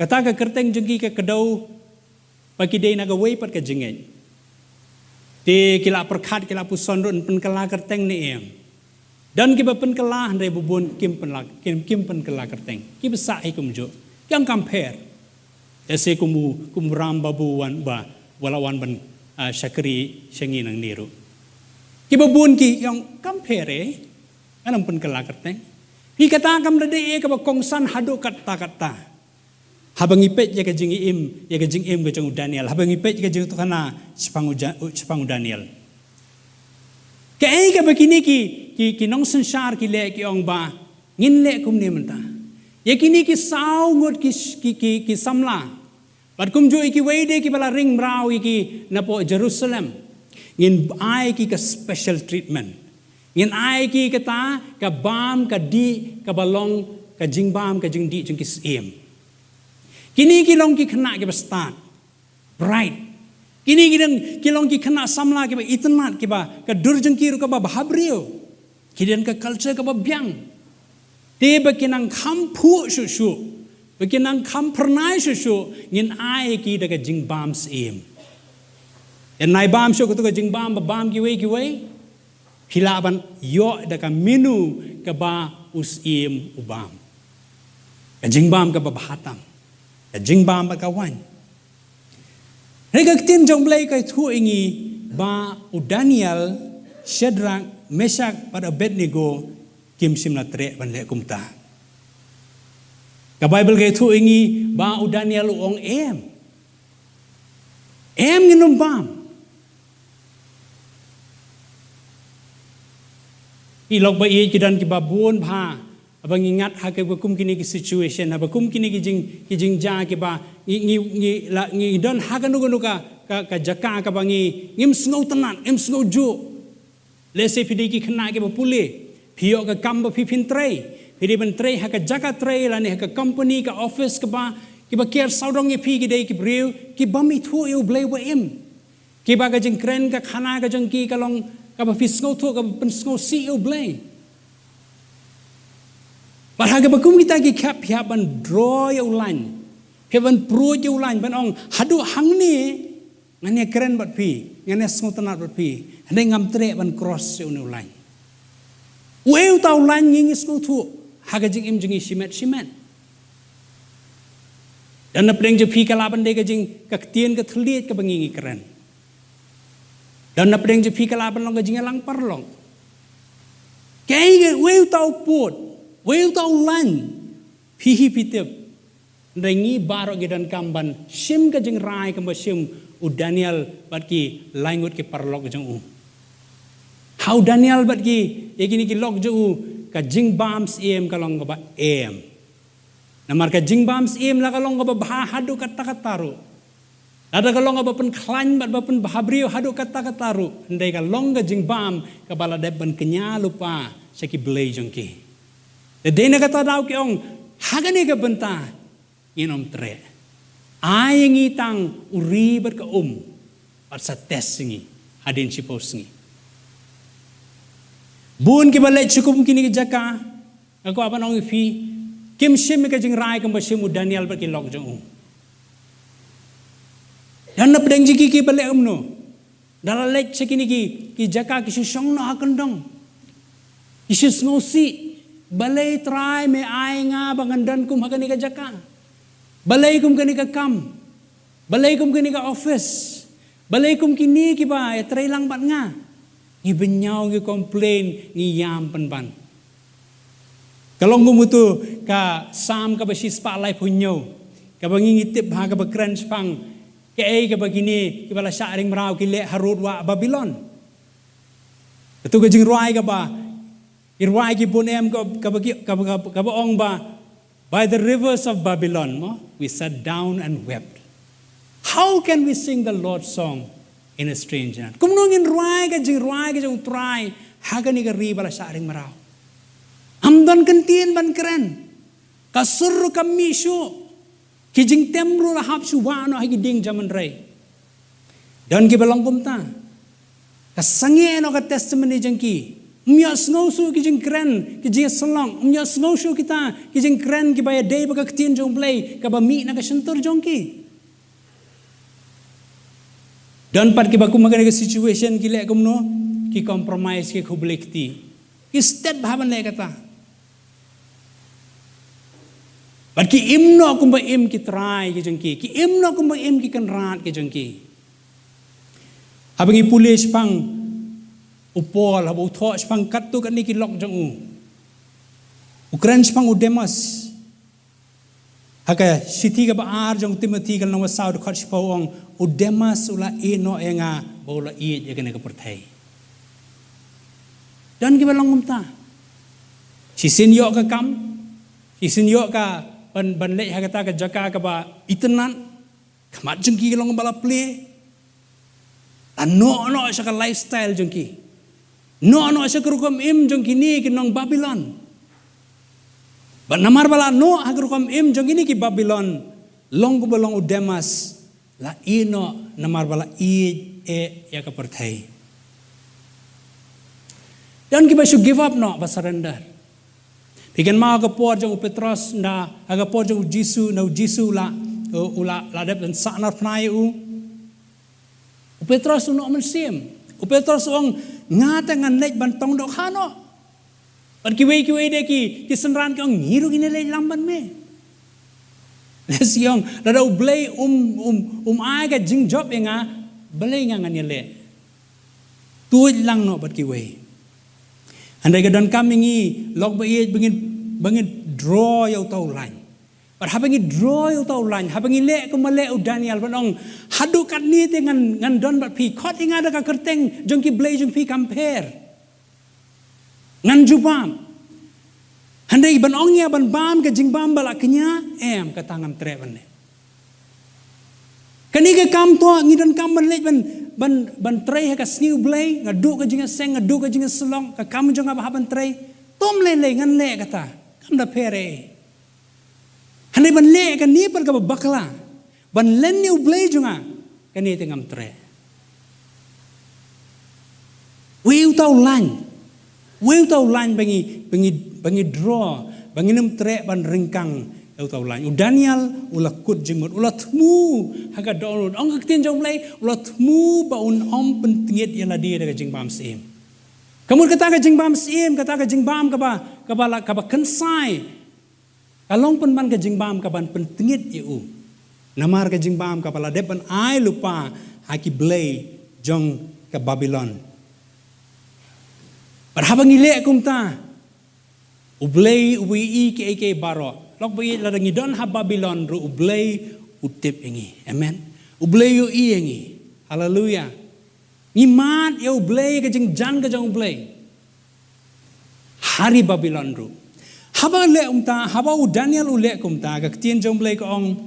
Kata ka kyrteng jong ki ka kdew ba ki dei na kawei pat ka jingngeit. Te ki la pyrkhat, ki la puson ruh yn pynkylla kyrteng ne em. Don kiba pynkylla, hynrei ba bun kim pynla-, kim, kim pynkylla kyrteng. Kiba sah hi kumjuh. Ki ong kam pher. Ïa se kum u, kum u Ram Babu wan ba, ba la wan ban, ah, shakri sha ngi nangne ruh. Kiba bun ki ong kam pher eh. Ngan ym pynkylla kyrteng. Phi, kata kam da dei eh kaba kongsan haduh katta katta. Haba ngi peit ïa ka jingim, ïa ka jingim ka jong u Daniel, haba ngi peit ïa ka jingïathuhkhana shaphang u Ja-, u, shaphang u Daniel. Kaei kaba kine ki, ki, ki nongsynshar ki leh, ki ong ba ngin leh kumne mynta. Ïa kine ki saw ngut ki, ki, ki, ki samla. Bad kumjuh ïa kiwei de kiba la ring mraw ïa ki napoh Jerusalem, ngin ai ki ka special treatment. Ngin ai ki kata ka bam ka dih kaba long ka jingbam ka jingdih jong ki syiem. Kine ki long ki khynnah kiba stad, bright. Kine ki long, ki long ki khynnah samla kiba itynnad, kiba ka dur jong ki ruh kaba bhabriew. Ki don ka culture kaba biang. Te ba kin nang kham phuh shuh shuh, ba kin nang kham phyrnai shuh shuh, ngin ai ki da ka jingbam syiem. Ïa nai bam shuh kato ka jingbam ba bam kiwei kiwei. Phi lah ban ïoh da ka menu kaba u syiem u bam. Ka jingbam kaba bha tam. Ka jingbam bad ka waiñ. Hynrei ka ktien jong u Blei ka ïathuh ïa ngi ba u Daniel, Shadrach, Meshach bad Abednego kim shym la treh ban leh kumta. Ka Baibl ka ïathuh ïa ngi ba u Daniel u ong em. Em ngin ym bam. Ki lok ba ïeit ki don kiba bun bha, haba ngi ngat ha kiba kum kine ki situation, haba kum kine ki jing, ki jingjia kiba ngi, ngi, ngi, la, ngi don ha kano kano ka, ka, ka jaka kaba ngi, ngim sngewtynnat, ngim sngewjuh. Lehse phi dei ki khynnah kiba pule, phi ïoh ka kam ba phi phin trei, phi dei ban trei ha ka jaka trei lane ha ka company, ka office kaba, kiba ker sawdong ïa phi ki dei ki briew kiba ym ithuh ïa u Blei ba im. Kiba ka jingkren ka khana ka jong ki ka long kaba phi sngewthuh, kaba pynsngewsih ïa u Blei. Bad ha kaba kum kita ki khep phi hap ban draw ïa u lain, phi hap ban pruid ïa u lain, ban ong haduh hangne ngan ïa kren bad phi, ngan ïa sngewtynnat bad phi, hynrei ngam treh ban cross ïa une u lain. Uei uta u lain ngi, ngi sngewthuh ha ka jingim jong ngi shimet shimet. Don na pdeng jong phi ka lah ban dei ka jing, ka ktien ka thylliej kaba ngi, ngi kren. Don na pdeng jong phi ka lah ban long ka jingïalang paralok. Kaei ka, uei uta u pud, uei uta u lain, phi hi phi tip. Hynrei ngi baroh ngi donkam ban shim ka jingrai kumba shim u Daniel bad ki lai ngut ki paralok jong u. Ha u Daniel bad ki, ïa kine ki lok jong u, ka jingbam syiem ka long kaba em. Namar ka jingbam syiem la ka long kaba bha haduh katta katta ruh. Lada ka long kaba pynkhlaiñ bad ba pynbha briew haduh katta katta ruh, hynrei ka long ka jingbam kaba la dep ban kñia lypa sha ki blei jong ki. Te dei na kata daw ki ong, ha kane ka bynta ngin ym treh. Ai ïa ngi tang u ri bad ka um, bad sa test ïa ngi hadien shiphew sngi. Bun kiba leit sha kum kine ki jaka, nga kwah ban ong ïa phi, kim shim ïa ka jingrai kumba shim u Daniel bad ki lok jong u. Don na pdeng jong ki kiba leh kumno? Da la leit sha kine ki, ki jaka ki shu shong noh ha kyndong, ki shu sngewsih, balei Trai me ai nga ba ngan don kum ha kane ka jaka? Balei kum kane ka kam? Balei kum kane ka office? Balei kum kine kiba ïatrei lang bad nga? Ngi bynñiaw, ngi complain, ngi ïam pynban. Ka long kum uto ka Salm kaba shispah laiphew hynñiew, kaba ngi, ngi tip bha, kaba kren shaphang kaei kaba kine kiba la shah ring mraw ki leh harud wah Babilon. Kato ka jingrwai kaba ki rwai ki bun em, ka, kaba ki, kaba, kaba, kaba ong ba, "By the rivers of Babylon, mo, we sat down and wept. How can we sing the Lord's song in a strange land?" Kumno ngin rwai ka jingrwai ka jong u Trai ha kane ka ri ba la shah ring mraw? Ym don kyntien ban kren. Ka sur ruh kam mih shuh. Ki jingtem ruh la hap shuwa noh ha ki dieng jaman rei. Don kiba long kumta. Ka sangeh noh ka testimony jong ki. Ym ïohsngew shuh ki jingkren ki jingïasyllok, ym ïohsngew shuh kita ki jingkren kiba ïadei bad ka ktien jong U Blei kaba mih na ka shyntur jong ki. Don pat kiba kum ha kane ka situation ki leh kumno, ki compromise, ki khublei kti. Ki stet bha ban leh kata. Bad ki im noh kumba im ki trai ki jong ki. Ki im noh kumba im ki kynrad ki jong ki. Haba ngi pule shaphang u Paul, haba u thoh shaphang katto katne ki lok jong u, u kren shaphang u Demas. Ha ka shithi kaba ar jong u Timothi, ka lynnong ba saw, dkhot shiphew, u ong, u Demas u la ïeh noh ïa nga ba u la ïeit ïa kane ka pyrthei. Don kiba long kumta. Shisien ïoh ka kam, shisien ïoh ka ban, ban leit ha kata ka jaka kaba itynnad. Ka mat jong ki ka long ba la plie. La noh noh sha ka lifestyle jong ki. Noh noh sha ka rukom im jong kine ki nong Babilon. Bad namar ba la noh ha ka rukom im jong kine ki Babilon, long kumba long u Demas, la ïeh noh namar ba la ïeit eh ïa ka pyrthei. Don kiba shu give up noh, ba surrender. Phi kynmaw ha ka por jong u Petros, nda ha ka por jong u Jisu, nda u Jisu u la, u la, la dep ban sahnarphna ïa u. U Petros u noh mynsiem. U Petros u ong, nga te ngan leit ban tong dohkha noh. Bad kiwei kiwei de ki, ki synran ki ong, ngi ruh ngin leit lang bad me. Lehse ki ong, lada U Blei um, um, um ai ka jingjop ïa nga, balei nga ngan ïaleh? Tuid lang noh bad kiwei. Hynrei ka donkam ïa ngi, lok ba ïeit, ba ngin, ba ngin draw ïa uta u lain. Bad haba ngi draw ïa uta u lain, haba ngi leh kumba leh u Daniel ban ong, haduh katne te ngan, ngan don bad phi, khot ïa nga da ka kyrteng jong ki blei jong phi kam pher. Ngan jubab. Hynrei ban ong ïa ban bam ka jingbam ba la kñia, em, kata ngam treh ban leh. Kane ka kam to ngi donkam ban leh ban, ban, ban trei ha ka sngi U Blei, nga duh ka jingïaseng, nga duh ka jingïasyllok, ka kam jong nga ba hap ban trei. Tom lei lei ngan leh kata. Kam da pher ei. Hynrei ban leh kane pat kaba bakla. Ban len ïa U Blei jong nga. Kane te ngam treh. Wei uta u lain. Wei uta u lain ba ngi, ba ngi, ba ngi draw, ba ngin ym treh ban ryngkang ïa uta u lain. U Daniel u la kut jingmut, u la thmu ha ka dohnud. Ong ka ktien jong U Blei, u la thmu ba un ym pyntngit ïa lade da ka jingbam syiem. Ka mut kata ka jingbam syiem, kata ka jingbam kaba, kaba la, kaba kynsai. Ka long pynban ka jingbam kaban pyntngit ïa u. Namar ka jingbam kaba la dep ban ai lypa ha ki blei jong ka Babilon. Bad haba ngi leh kumta, U Blei u ïohi kiei kiei baroh. Lok ba ïeit lada ngi don ha Babilon ruh U Blei u tip ïa ngi. Amen. U Blei u ïohi ïa ngi. Haleluya. Ngi mad ïa U Blei, ka jingjan ka jong U Blei. Ha ri Babilon ruh. Haba leh kumta, haba u Daniel u leh kumta, ka ktien jong U Blei ka ong.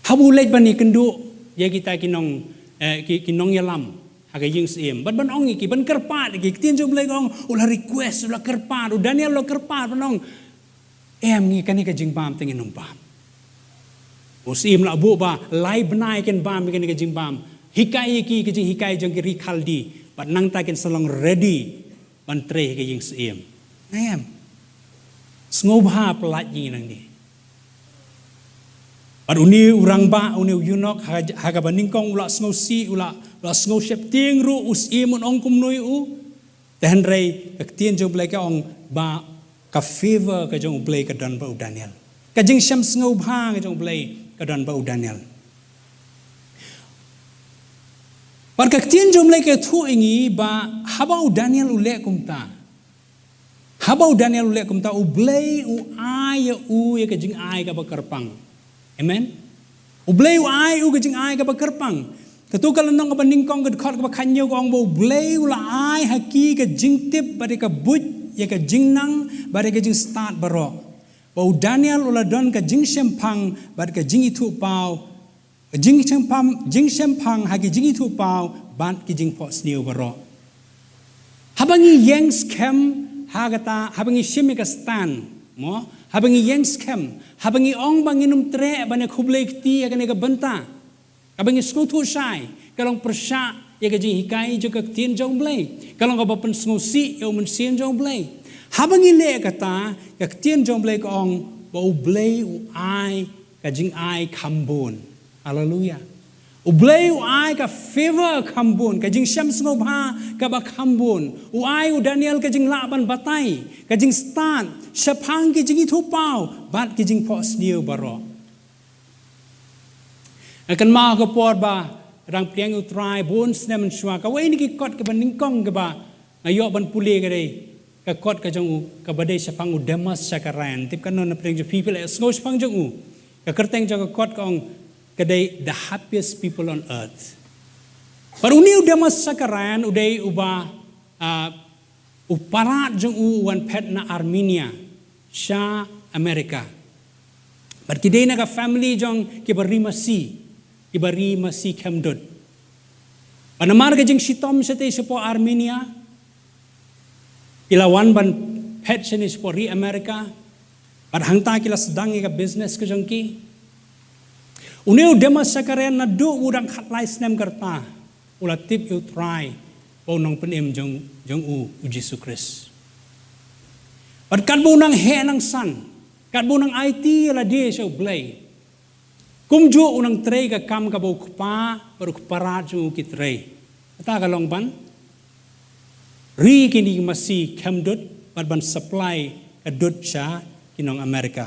Haba u leit ban ïakynduh ïa kita ki nong, eh, ki, ki nongïalam ha ka ïing syiem. Bad ban ong ïa ki, ban kyrpad ïa ki, ktien jong U Blei ka ong, u la request, u la kyrpad, u Daniel u la kyrpad, ban ong, em, ngi kane ka jingbam te ngin ym bam. U syiem la buh ba lai bnai kin bam ïa kane ka jingbam. Hikai ïa ki ka jinghikai jong ki ri Khaldi. Bad nangta kin sa long ready ban trei ha ka ïing syiem. Em. Sngewbha pyllait ïa ngi nangne. Bad une u rangbah, une u eunuch, ha, ha kaba nyngkong u la sngewsih, u la, u la sngew sheptieng ruh, u syiem un ong kumno ïa u. Te hynrei ka ktien jong U Blei ka ong ba ka favor ka jong U Blei ka don bad u Daniel. Ka jingshem sngewbha ka jong U Blei ka don bad u Daniel. Bad ka ktien jong U Blei ka ïathuh ïa ngi ba haba u Daniel u leh kumta. Haba u Daniel u leh kumta, U Blei u ai ïa u ïa ka jingai kaba kyrpang. Amen. U Blei u ai u ka jingai kaba kyrpang. Kato ka lynnong kaba nyngkong ka dkhot kaba khathynñiew ka ong ba U Blei u la ai ha ki ka jingtip bad ïa ka buit ïa ka jingnang bad ïa ka jingstad baroh. Ba u Daniel u la don ka jingshemphang bad ka jingithuhpaw. Ka jingshemphang, jingshemphang ha ki jingithuhpaw bad ki jingphohsniew baroh. Haba ngi ïeng skhem ha kata, haba ngi shim ïa ka stand, mo, haba ngi ïeng skhem, haba ngi ong ba ngin ym treh ban ïakhublei kti ïa kane ka bynta. Kaba ngi sngewthuh shai, ka long pyrshah ïa ka jinghikai jong ka ktien jong U Blei. Ka long kaba pynsngewsih ïa u mynsiem jong U Blei. Haba ngi leh kata, ka ktien jong U Blei ka ong ba U Blei u ai ka jingai kham bun. Haleluya. U Blei u ai ka favor kham bun, ka jingshem sngewbha kaba kham bun. U ai u Daniel ka jinglah ban batai, ka jingstad, shaphang ki jingithuhpaw bad ki jingphohsniew baroh. Nga kynmaw ka por ba dang pdiang ïa U Trai bun snem mynshuwa, kawei na ki kot kaba nyngkong kaba nga ïoh ban pule ka dei ka kot ka jong u, kaba dei shaphang u Demos Shakarian. Tip katno na pdeng jong phi, phi la sngew shaphang jong u. Ka kyrteng jong ka kot ka ong ka dei The Happiest People on Earth. Bad une u Demos Shakarian u dei uba, ah, u para jong u u wan phet na Armenia sha America. Bad ki dei na ka family jong kiba ri masi, kiba ri masi khemdut. Bad namar ka jingshitom shatei shapoh Armenia, ki la wan ban phet shane shapoh ri America. Bad hangta ki la sdang ïa ka business ka jong ki. Une u Demos Shakarian naduh u dang khatlai snem ka rta u la tip ïa U Trai bad u Nongpynim jong, jong u, U Jisu Khrist. Bad katba u nang heh nang san, katba u nang aiti ïa lade sha U Blei, kumjuh u nang trei ka kam kaba u kpa bad u kpa rat jong u ki trei. Kata ka long ban ri kine ki masi khemdut bad ban supply ka dud sha ki nong America.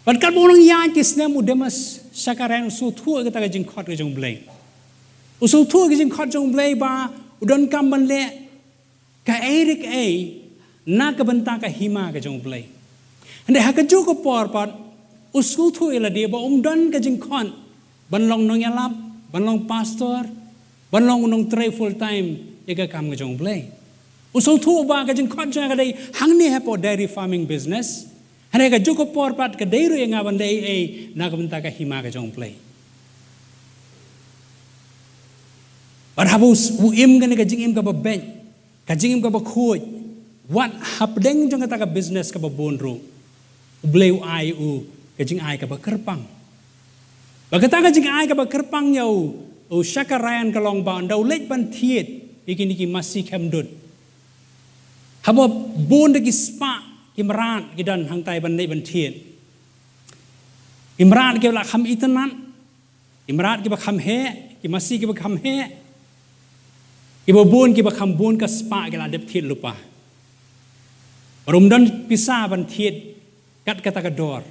Bad katba u nang ïaid ki snem u Demos Shakarian u sngewthuh ïa kata ka jingkhot ka jong U Blei. U sngewthuh ïa ka jingkhot jong U Blei ba u donkam ban leh kaei re kaei na ka bynta ka hima ka jong U Blei. Hynrei ha kajuh ka por pat, u sngewthuh ïa lade ba um don ka jingkhot ban long nongïalap, ban long pastor, ban long u nongtrei full time ïa ka kam ka jong U Blei. U sngewthuh ba ka jingkhot jong nga ka dei hangne hapoh dairy farming business. Hynrei ha kajuh ka por pat ka dei ruh ïa nga ban leh ei ei na ka bynta ka hima ka jong U Blei. Bad haba u s-, u im kane ka jingim kaba beit, ka jingim kaba khuid, wat hapdeng jong kata ka business kaba bun ruh, U Blei u ai u ka jingai kaba kyrpang. Bad kata ka jingai kaba kyrpang ïa u, u Shakarayan ka long ba ynda u leit ban thied ïa kine ki masi khymdud, haba bun da ki spah ki mrad ki don hangtai ban leit ban thied. Ki mrad kiba la kham itynnad, ki mrad kiba kham heh, ki masi kiba kham heh, kiba bun kiba kham bun ka spah ki la dep thied lypa. Bad um don pisa ban thied kat kata ka dor.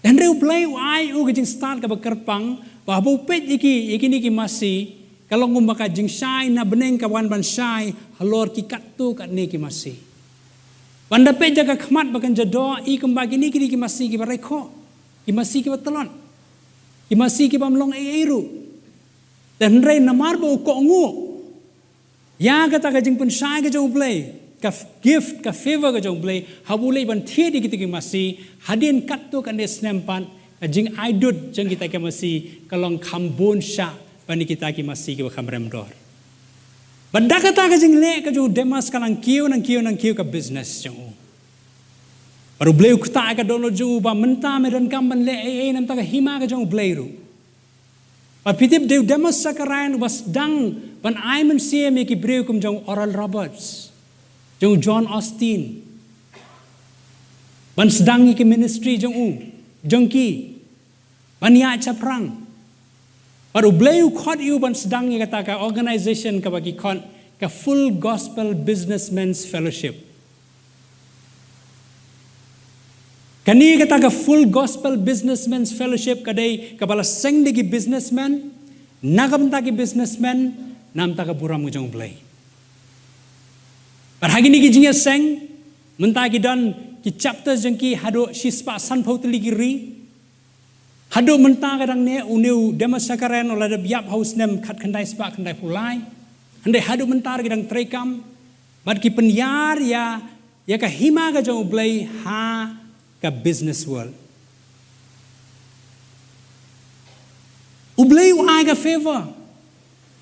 Hynrei U Blei u ai u ka jingstad kaba kyrpang, ba haba u peit ïa ki, ïa kine ki masi, ka long kumba ka jingshai na bneng ka wan ban shai halor ki katto katne ki masi. Bad ynda peit da ka khmat ba kan ja doh, i kumba kine, kine ki masi kiba rei khoh, ki masi kiba tlot, ki masi ki bym long ei ei ruh. Te hynrei namar ba u kohnguh ïa kata ka jingpynshai ka jong U Blei, ka f-, gift, ka favor ka jong U Blei, haba u leit ban thied ïa kita ki masi, hadien katto katne snem pat, ka jingaidud jong kita ki masi ka long kham bun shah ban ïa kita ki masi kiba kham rem dor. Bad da kata ka jingleh ka jong u Demas ka nang kiew, nang kiew, nang kiew ka business jong u. Bad U Blei u ktah ïa ka dohnud jong u ba mynta me donkam ban leh ei ei na bynta ka hima ka jong U Blei ruh. Bad phi tip, dei u Demas Shakarian uba sdang ban ai mynsiem ïa ki briew kum jong Oral Roberts, jong John Austin, ban sdang ïa ki ministry jong u, jong ki, ban ïaid shaphrang. Bad U Blei u khot ïa u ban sdang ïa kata ka organization kaba ki khot ka Full Gospel Businessmen's Fellowship. Kane kata ka Full Gospel Businessmen's Fellowship ka dei kaba la seng da ki businessmen, na ka bynta ki businessmen, na bynta ka burom ka jong U Blei. Bad ha kine ki jingïaseng, mynta ki don ki chapters jong ki haduh shispah sanphew tylli ki ri. Haduh mynta ka dang ne, une u Demas Shakarian u la dep ïap ha u snem khatkhyndai spah khyndaiphew lai. Hynrei haduh mynta ki dang treikam, bad ki pynïar ïa, ïa ka hima ka jong U Blei ha ka business world. U Blei u ai ka favor.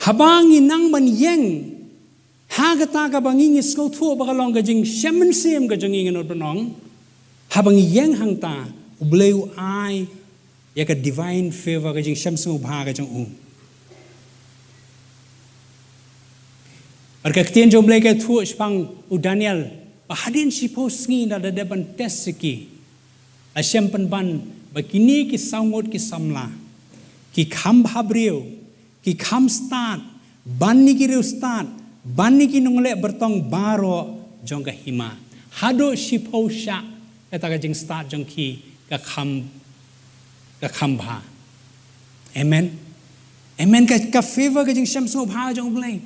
Haba ngi nang ban ïeng ha kata kaba ngi, ngi sngewthuh ba ka long ka jingshem mynsiem ka jong ngi, ngan nud ban ong, haba ngi ïeng hangta, U Blei u ai ïa ka divine favor, ka jingshem sngewbha ka jong u. Bad ka ktien jong U Blei ka ïathuh shaphang u Daniel ba hadien shiphew sngi ynda la dep ban test ïa ki, la shem pynban ba kine ki saw ngut ki samla ki kham bhabriew, ki kham stad ban ïa ki riewstad, ban ïa ki nongleh byrtong baroh jong ka hima. Haduh shiphew shah kata ka jingstad jong ki ka kham, ka kham bha. Amen. Amen. Ka, ka favor, ka jingshem sngewbha jong U Blei.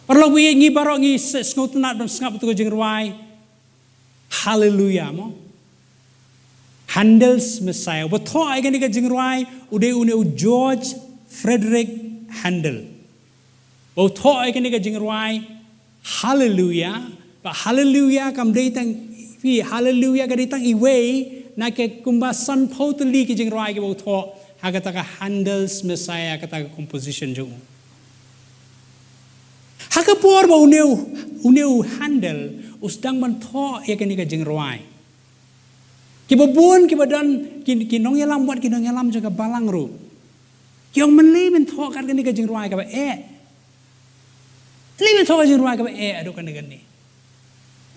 Paralok, ngi baroh ngi sngewtynnad ban sngap ïa ka jingrwai Hallelujah, mo? Handel's Messiah. Uba thoh ïa kane ka jingrwai u dei une u George Frederick Handel. Uba thoh ïa kane ka jingrwai Hallelujah. Ba Hallelujah kam dei tang, phi, Hallelujah ka dei tang iwei na ki kumba sanphew tylli ki jingrwai kiba u thoh ha kata ka Handel's Messiah, kata ka composition jong u. Ha ka por ba une u, une u Handel u sdang ban thoh ïa kane ka jingrwai, kiba bun kiba don ki, ki nongïalam, wat ki nongïalam jong ka balang ruh ki ong, mynlei men thoh kat kane ka jingrwai kaba eh. Mynlei men thoh ka jingrwai kaba eh haduh kane kane.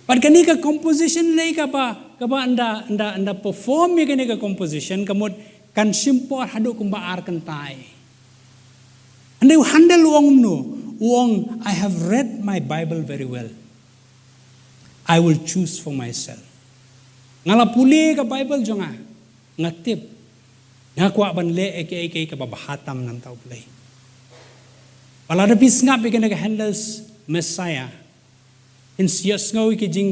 Bad kane ka composition lei kaba, kaba ynda, ynda, ynda perform ïa kane ka composition ka mut kan shim por haduh kumba ar kynta. Hynrei u Handel u ong kumno? U ong, "I have read my Bible very well. I will choose for myself." Nga la pule ka Bible jong nga, nga tip, nga kwah ban leh ïa kaei kaei kaba bha tam na bynta U Blei. Ba lada phi sngap ïa kane ka Handel's Messiah, Kin ïohsngew ïa ki jing,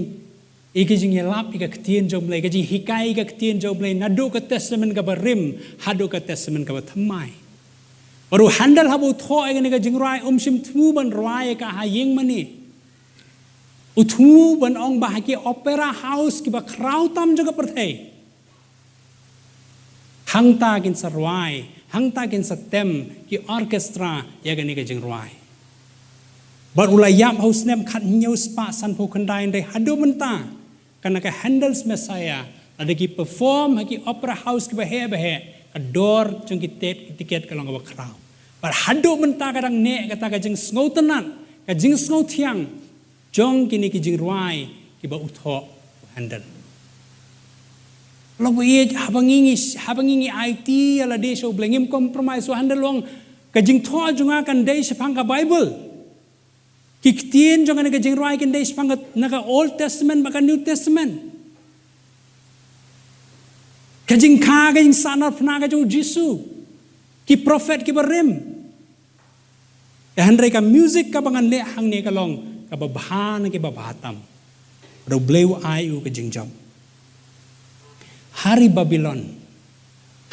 ïa ki jingïalap ïa ka ktien jong U Blei, ka jinghikai ïa ka ktien jong U Blei, naduh ka Testament kaba rim haduh ka Testament kaba thymmai. Bad u Handel haba u thoh ïa kane ka jingrwai, um shym thmu ban rwai ïa ka ha ïing mane. U thmu ban ong ba ha ki opera house kiba khraw tam jong ka pyrthei, hangta kin sa rwai, hangta kin sa tem ki orchestra ïa kane ka jingrwai. Bad u la ïap ha u snem khathynñiew spah sanphew khyndai, hynrei haduh mynta, kane ka Handel's Messiah, lada ki perform ha ki opera house kiba heh ba heh, ka dor jong ki tet, ki tiket ka long kaba khraw. Bad haduh mynta ka dang neh kata ka jingsngewtynnat, ka jingsngewthiang jong kine ki jingrwai kiba u thoh u Handel. Lok ba ïeit, haba ngi ngi, haba ngi ngi aiti ïa lade sha U Blei, ngim compromise. U Handel u ong, ka jingthoh jong nga kan dei shaphang ka Bible. Ki ktien jong kane ka jingrwai kin dei shaphang ka, na ka Old Testament bad ka New Testament. Ka jingkha, ka jingsahnarphna ka jong U Jisu, ki prophet kiba rim. Te hynrei ka music kaba ngan leh hangne ka long kaba bha na kiba bha tam. Bad U Blei u ai u ka jingjop. Ha ri Babilon,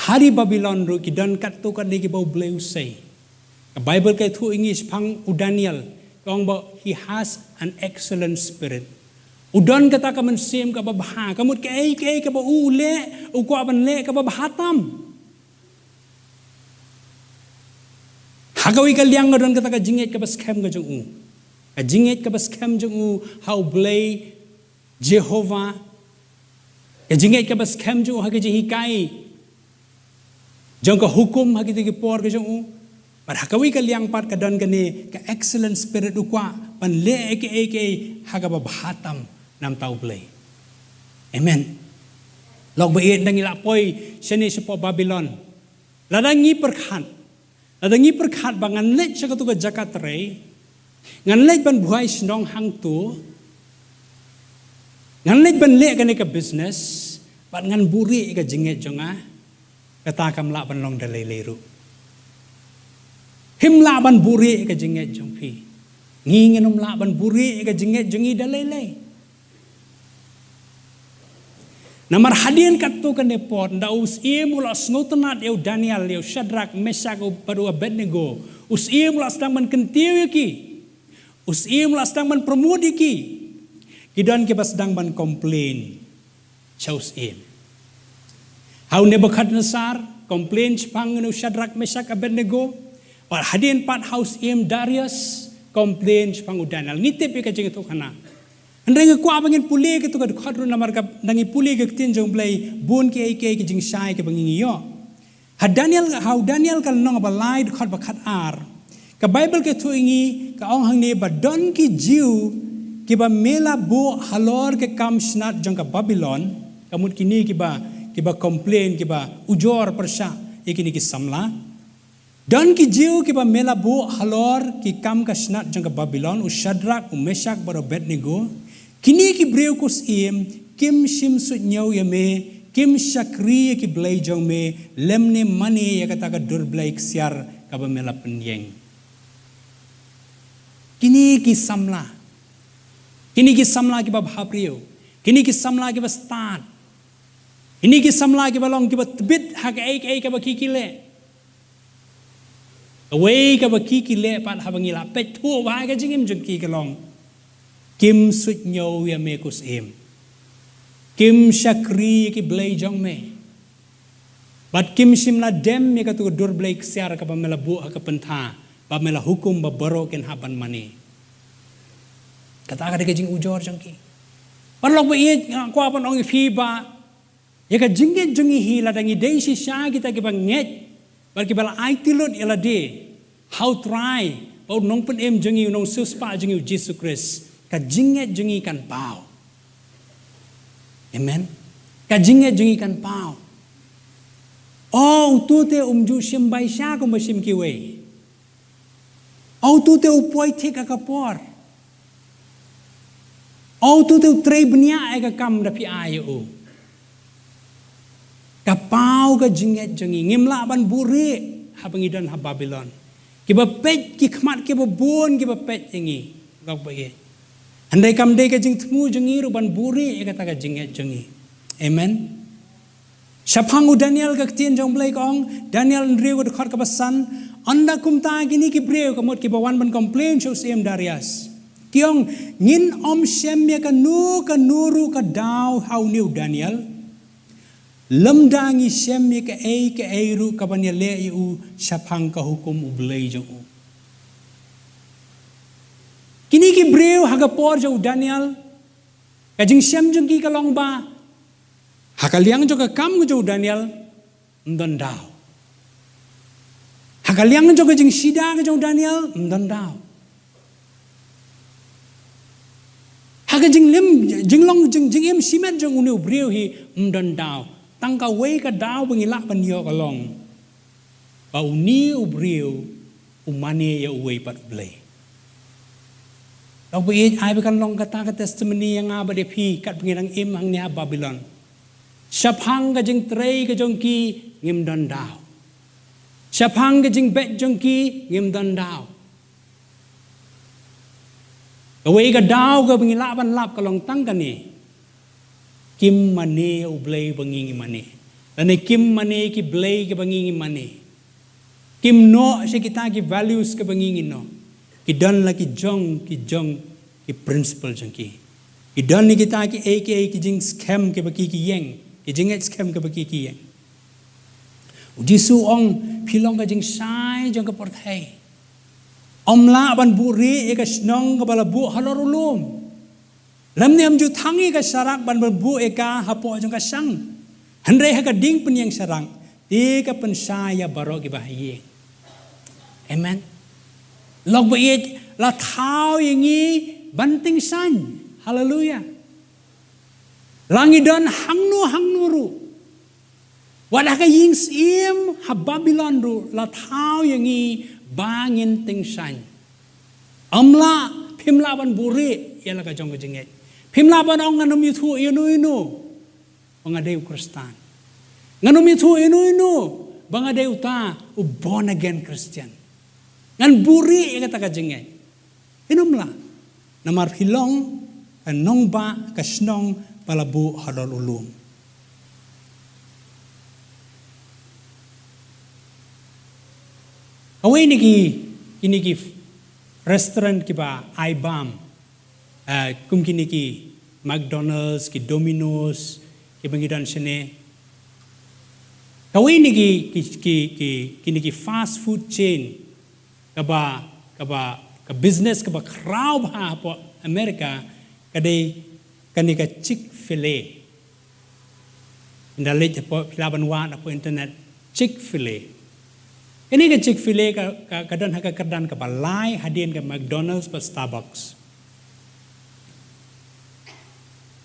ha ri Babilon ruh ki don katto katne kiba U Blei u sei. Ka Bible ka ïathuh ïa ngi shaphang u Daniel, ka ong ba he has an excellent spirit. U don kata ka mynsiem kaba bha, ka mut kaei kaei kaba u leh, u kwah ban leh kaba bha tam. Ha kawei ka liang ka don kata ka jingngeit kaba skhem ka jong u. Ka jingngeit kaba skhem jong u ha U Blei Jehova. Ka jingngeit kaba skhem jong u ha ka jinghikai jong ka hukum ha kito ki por ka jong u. Bad ha kawei ka liang pat ka don kane ka excellent spirit, u kwah ban leh kaei kaei ha kaba bha tam na bynta U Blei. Amen. Lok ba ïeit, ngi la poi shane shapoh Babilon. Lada ngi pyrkhat, lada ngi pyrkhat ba ngan leit sha katu ka jaka trei, ngan leit ban buhai shnong hangtu, ngan leit ban leh kane ka business, bad ngan buhrieh ïa ka jingngeit jong nga, kata kam lah ban long da lei lei ruh. Phim lah ban buhrieh ïa ka jingngeit jong phi. Ngi ngin ym lah ban buhrieh ïa ka jingngeit jong ngi da lei lei. Namar hadien katto katne por, ynda u syiem u la sngewtynnat ïa u Daniel, ïa u Shadrak, Meshak, u, bad u Abednego, u syiem u la sdang ban kyntiew ïa ki. U syiem u la sdang ban promote ïa ki. Ki don kiba sdang ban complain sha u syiem. Ha u Nebuchadnezzar, complain shaphang u Shadrak, Meshak, Abednego. Bad hadien pat ha u syiem Darius, complain shaphang u Daniel. Ngi tip ïa ka jingïathuhkhana. Hynrei nga kwah ba ngin pule katu ka dkhot ruh, namar ka, ynda ngi pule ka ktien jong U Blei, bun kiei kiei ki jingshai kiba ngi ïoh. Ha Daniel, ha u Daniel ka lynnong ba lai, dkhot ba khatar, ka Bible ka ïathuh ïa ngi, ka ong hangne ba don ki Jiw kiba me la buh halor ka kam shnat jong ka Babilon, ka mut kine kiba, kiba complain, kiba ujor pyrshah ïa kine ki samla. Don ki Jiw kiba me la buh halor ki kam ka shnat jong ka Babilon, u Shadrak, u Meshak, bad u Abednego. Kine ki briew, ko syiem, kim shym suidñiew ïa me, kim shakri ïa ki blei jong me, lymne mane ïa kata ka dur blei ksiar kaba me la pynïeng. Kine ki samla, kine ki samla kiba bhabriew, kine ki samla kiba stad, kine ki samla kiba long kiba tbit ha kaei kaei kaba ki ki leh. Kawei kaba ki ki leh pat, haba ngi la peit thuh bha ïa ka jingim jong ki, ka long, kim suidñiew ïa me, ko syiem. Kim shakri ïa ki blei jong me. Bad kim shym la dem ïa katu ka dur blei ksiar kaba me la buh ha ka pyntha, ba me la hukum ba baroh kin hap ban mane. Kata ka dei ka jingujor jong ki. Paralok ba ïeit, nga kwah ban ong ïa phi ba ïa ka jingngeit jong ngi hi, lada ngi dei shisha kita kiba ngeit bad kiba la aiti lut ïa lade ha U Trai bad U Nongpynim jong ngi, U Nongsiewspah jong ngi, U Jisu Khrist, ka jingngeit jong ngi kan paw. Amen. Ka jingngeit jong ngi kan paw. O, utu te um ju shim bai sha kumba shim kiwei. O, utu te u poi thik ha ka por. O, utu te u trei bniah ïa ka kam da phi ai ïa u. Ka paw ka jingngeit jong ngi. Ngim lah ban buhrieh haba ngi don ha Babilon. Kiba peit, ki khmat kiba bun kiba peit ïa ngi, lok ba ïeit. Hynrei kam dei ka jingthmu jong ngi ruh ban buhrieh ïa kata ka jingngeit jong ngi. Amen. Shaphang u Daniel ka ktien jong Blei ka ong, Daniel hynriew ka dkhot kaba san, ynda kumta kine ki briew ka mut kiba wan ban complain sha u syiem Darius. Ki ong, ngin ym shem ïa kano kano ruh ka daw ha une u Daniel. Lymda ngi shem ïa kaei kaei ruh kaban ïaleh ïa u shaphang ka hukum u Blei jong u. Kine ki briew ha ka por jong u Daniel, ka jingshem jong ki ka long ba, ha ka liang jong ka kam ka jong u Daniel, ym don daw. Ha ka liang jong ka jingshida ka jong u Daniel, ym don daw. Ha ka jinglim, jinglong, jing, jingim shimet jong une u briew hi, ym don daw. Tang kawei ka daw ba ngi lah ban ïoh ka long ba une u briew u mane ïa uwei pat u Blei. Lok ba ïeit, ai ba kan long kata ka testimony ïa nga bad ïa phi katba ngi dang im hangne ha Babilon. Shaphang ka jingtrei ka jong ki ngim don daw. Shaphang ka jingbeit jong ki ngim don daw. Kawei ka daw kaba ngi lah ban lap ka long tang kane. Kim mane ïa u Blei ba ngi ngi mane. Lane kim mane ki blei kiba ngi ngi mane. Kim noh sha kita ki values kiba ngi ngi noh. Ki don la ki jong, ki jong, ki principle jong ki. Ki don la kita kiei kiei ki jingskhem kiba ki ki ïeng. Ki jingngeit skhem kiba ki ki ïeng. U Jisu u ong, phi long ka jingshai jong ka pyrthei. Ym lah ban buhrieh ïa ka shnong kaba la buh halor u lum. Lymne ym ju thang ïa ka sharak ban, ban buh ïa ka hapoh jong ka shang. Hynrei ha ka dieng pynïeng sharak, te ka pynshai ïa baroh kiba ha ïing. Amen. Lok ba ïeit, la thaw ïa ngi ban tyngshaiñ. Haleluya. La ngi don hangno hangno ruh. Wat ha ka ïing syiem ha Babilon ruh la thaw ïa ngi ba ngin tyngshaiñ. Ym lah, phim lah ban buhrieh ïa la ka jong ka jingngeit. Phim lah ban ong ngan ym ïathuh ïano ïano ba nga dei u Khristan. Ngan ym ïathuh ïano ïano ba nga dei uta u born again Christian. Ngan buhrieh ïa kata ka jingngeit. Phin ym lah. Namar phi long ka nongbah ka shnong ba la buh halor u lum. Kawei na ki, kine ki restaurant kiba ai bam, eh, kum kine ki McDonald's, ki Domino's, kiba ngi don shane. Kawei na ki, ki, ki, ki, kine ki fast food chain, kaba, kaba, ka business kaba khraw bha hapoh America, ka dei kane ka Chick-fil-A. Ynda leit hapoh, phi lah ban wad hapoh internet, Chick-fil-A. Kane ka Chick-fil-A ka, ka, ka don ha ka kyrdan kaba lai hadien ka McDonald's bad Starbucks.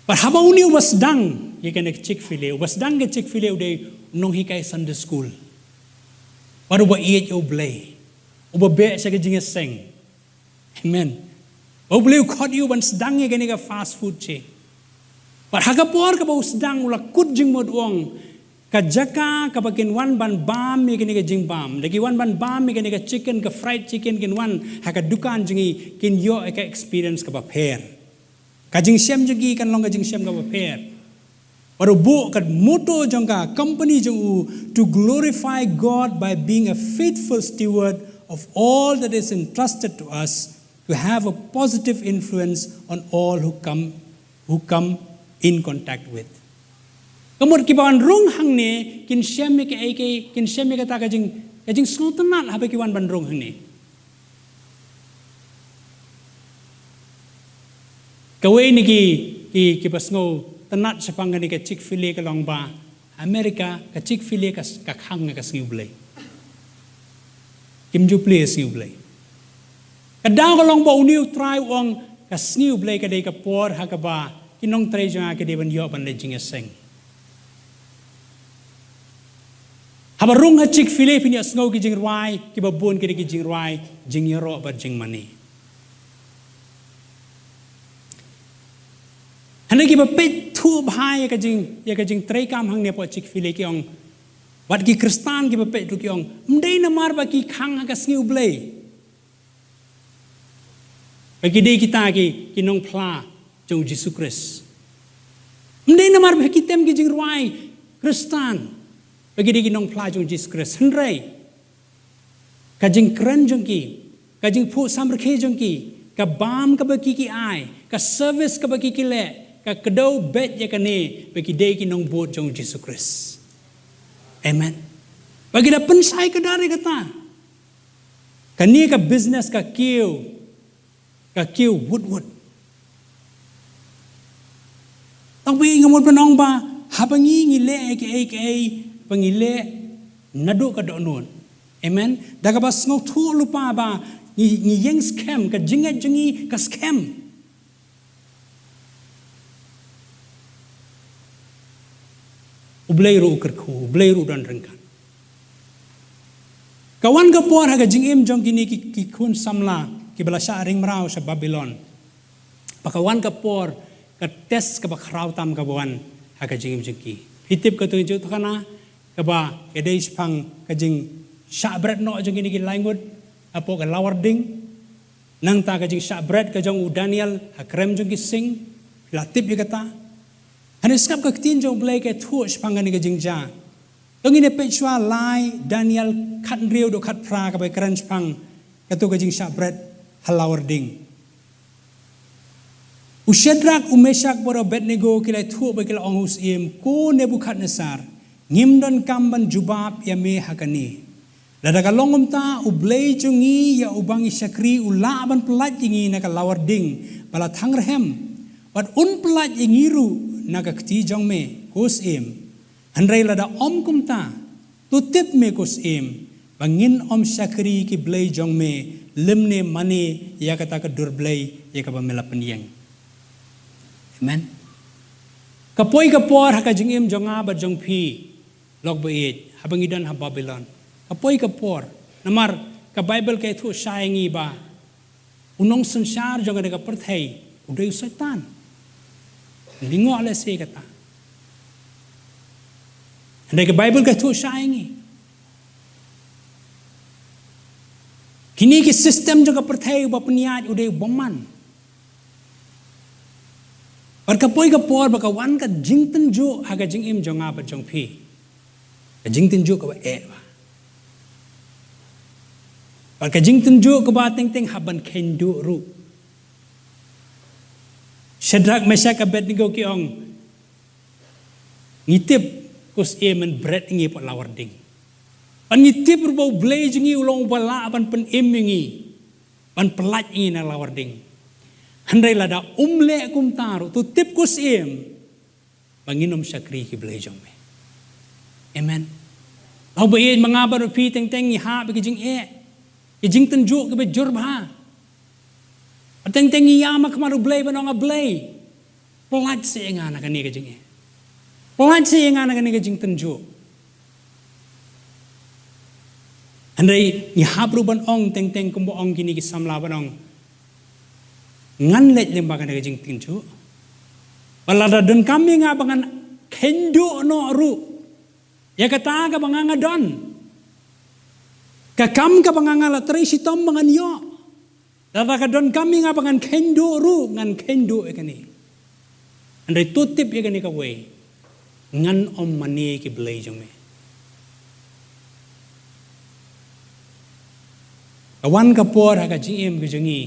Bad haba une uba sdang ïa kane ka Chick-fil-A, uba sdang ka Chick-fil-A u dei u nonghikai Sunday school. Bad uba ïeit ïa u Blei. Uba beh sha ka jingïaseng. Amen. Ba u Blei u khot ïa u ban sdang ïa kane ka fast food chain. Bad ha ka por kaba u sdang u la kut jingmut u ong, ka jaka kaba kin wan ban bam ïa kane ka jingbam, da ki wan ban bam ïa kane ka chicken, ka fried chicken, kin wan ha ka dukan jong ngi, kin ïoh ïa ka experience kaba pher. Ka jingshem jong ki kan long ka jingshem kaba pher. Bad u buh ka motto jong ka company jong u, "To glorify God by being a faithful steward of all that is entrusted to us, to have a positive influence on all who come, who come in contact with." Ka mut kiba wan rung hangne kin shem ïa kaei kaei, kin shem ïa kata ka jing, ka jingsngewtynnat haba ki wan ban rung hangne. Kawei na ki, ki, kiba sngewtynnat shaphang kane ka Chick-fil-A ka long ba America, ka Chick-fil-A ka, ka khang ka sngi U Blei. Kim ju plie sngi U Blei. Ka daw ka long ba une u trai u ong ka sngi U Blei ka dei ka por ha kaba ki nongtrei jong nga ki dei ban ïoh ban leit jingïaseng. Haba rung ha Chick-fil-A phin ïohsngew ki jingrwai kiba bun ki dei ki jingrwai jingïaroh bad jingmane. Hynrei kiba peit thuh bha ïa ka jing, ïa ka jingtrei kam hangne hapoh Chick-fil-A ki ong, wat ki Khristan kiba peit thuh ki ong, ym dei namar ba ki khang ha ka sngi U Blei. Ba ki dei kita ki, ki nongphla jong Jisu Khrist. Ym dei namar ba ki tem ki jingrwai Khristan ba ki dei ki nongphla jong Jisu Khrist. Hynrei ka jingkren jong ki, ka jingphuh samrkhie jong ki, ka bam kaba ki ki ai, ka service kaba ki ki leh, ka kdew beit ïa kane ba ki dei ki nongbud jong Jisu Khrist. Amen. Ba ki da pynshai kdar ïa kata. Kane ka business ka kiew, ka kiew wut wut. Tang ba ngi mut ban ong ba haba ngi ngi leh ïa kaei kaei ba ngi leh naduh ka dohnud. Amen. Da kaba sngewthuh lypa ba ngi, ngi ïeng skhem, ka jingngeit jong ngi ka skhem. U Blei ruh u kyrkhu, U Blei ruh u don ryngkat. Ka wan ka por ha ka jingim jong kine ki, ki khun samla kiba la shah ring mraw sha Babilon. Ba ka wan ka por, ka test kaba khraw tam kaba wan ha ka jingim jong ki. Phi tip katu ka jingïathuhkhana kaba ka dei shaphang ka jingshah bret noh jong kine ki lai ngut hapoh ka lawar ding. Nangta ka jingshah bret ka jong u Daniel ha krem jong ki sing, phi la tip ïa kata. Hynrei sngap ka ktien jong U Blei ka ïathuh shaphang kane ka jingjia. To ngin ïa peit shuwa Lai Daniel khathynriew dkhot khatphra kaba kren shaphang katu ka jingshah bret ha lawar ding. U Shadrak, u Meshak bad u Abednego ki la ïathuh bad ki la ong ha u syiem, Ko Nebukadnesar, ngim donkam ban jubab ïa me ha kane. Lada ka long kumta, U Blei jong ngi ïa uba ngi shakri u lah ban pyllait ïa ngi na ka lawar ding ba la thang rhem, bad un pyllait ïa ngi ruh na ka kti jong me, ko syiem. Hynrei lada ym kumta, to tip me ko syiem, ba ngin ym shakri ki blei jong me, lymne mane ïa kata ka dur blei ïa kaba me la pynïeng. Amen. Ka poi ka por ha ka jingim jong nga bad jong phi, lok ba ïeit, haba ngi don ha Babilon. Ka poi ka por. Namar ka Baibl ka ïathuh shai ïa ngi ba u nongsynshar jong kane ka pyrthei u dei u Soitan. Lyngngoh lehse kata. Hynrei ka Baibl ka ïathuh shai ïa ngi, kine ki system jong ka pyrthei uba pynïaid u dei u bymman. Bad ka poi ka por ba ka wan ka jingtynjuh ha ka jingim jong nga bad jong phi. Ka jingtynjuh kaba eh bha. Bad ka jingtynjuh kaba teng teng hap ban kheiñ duh ruh. Shadrak, Meshak, Abednego ki ong, ngi tip ko syiem men bret ïa ngi hapoh lawar ding. Bad ngi tip ruh ba U Blei jong ngi u long uba lah ban pynim ïa ngi, ban pyllait ïa ngi na lawar ding. Hynrei lada um leh kumta ruh, to tip ko syiem, ba ngin ym shakri ki blei jong me. Amen. Lok ba ïeit, ma nga bad phi teng teng ngi hap ïa ki jingeh, ki jingtynjuh kiba jur bha. Bad teng teng ngi ïam ha khmat U Blei ban ong, A Blei, pyllait seh ïa nga na kane ka jingeh. Pyllait seh ïa nga na kane ka jingtynjuh. Hynrei ngi hap ruh ban ong teng teng kumba ong kine ki samla ban ong, ngan leit lyngba kane ka jingtynjuh. Bad lada donkam ïa nga ba ngan kheiñ duh noh ruh ïa kata kaba nga nga don. Ka kam kaba nga nga la trei shitom ba ngan ïoh. Lada ka donkam ïa nga ba ngan kheiñ duh ruh, ngan kheiñ duh ïa kane. Hynrei to tip ïa kane kawei, ngan ym mane ki blei jong me. Ka wan ka por ha ka jingim ka jong ngi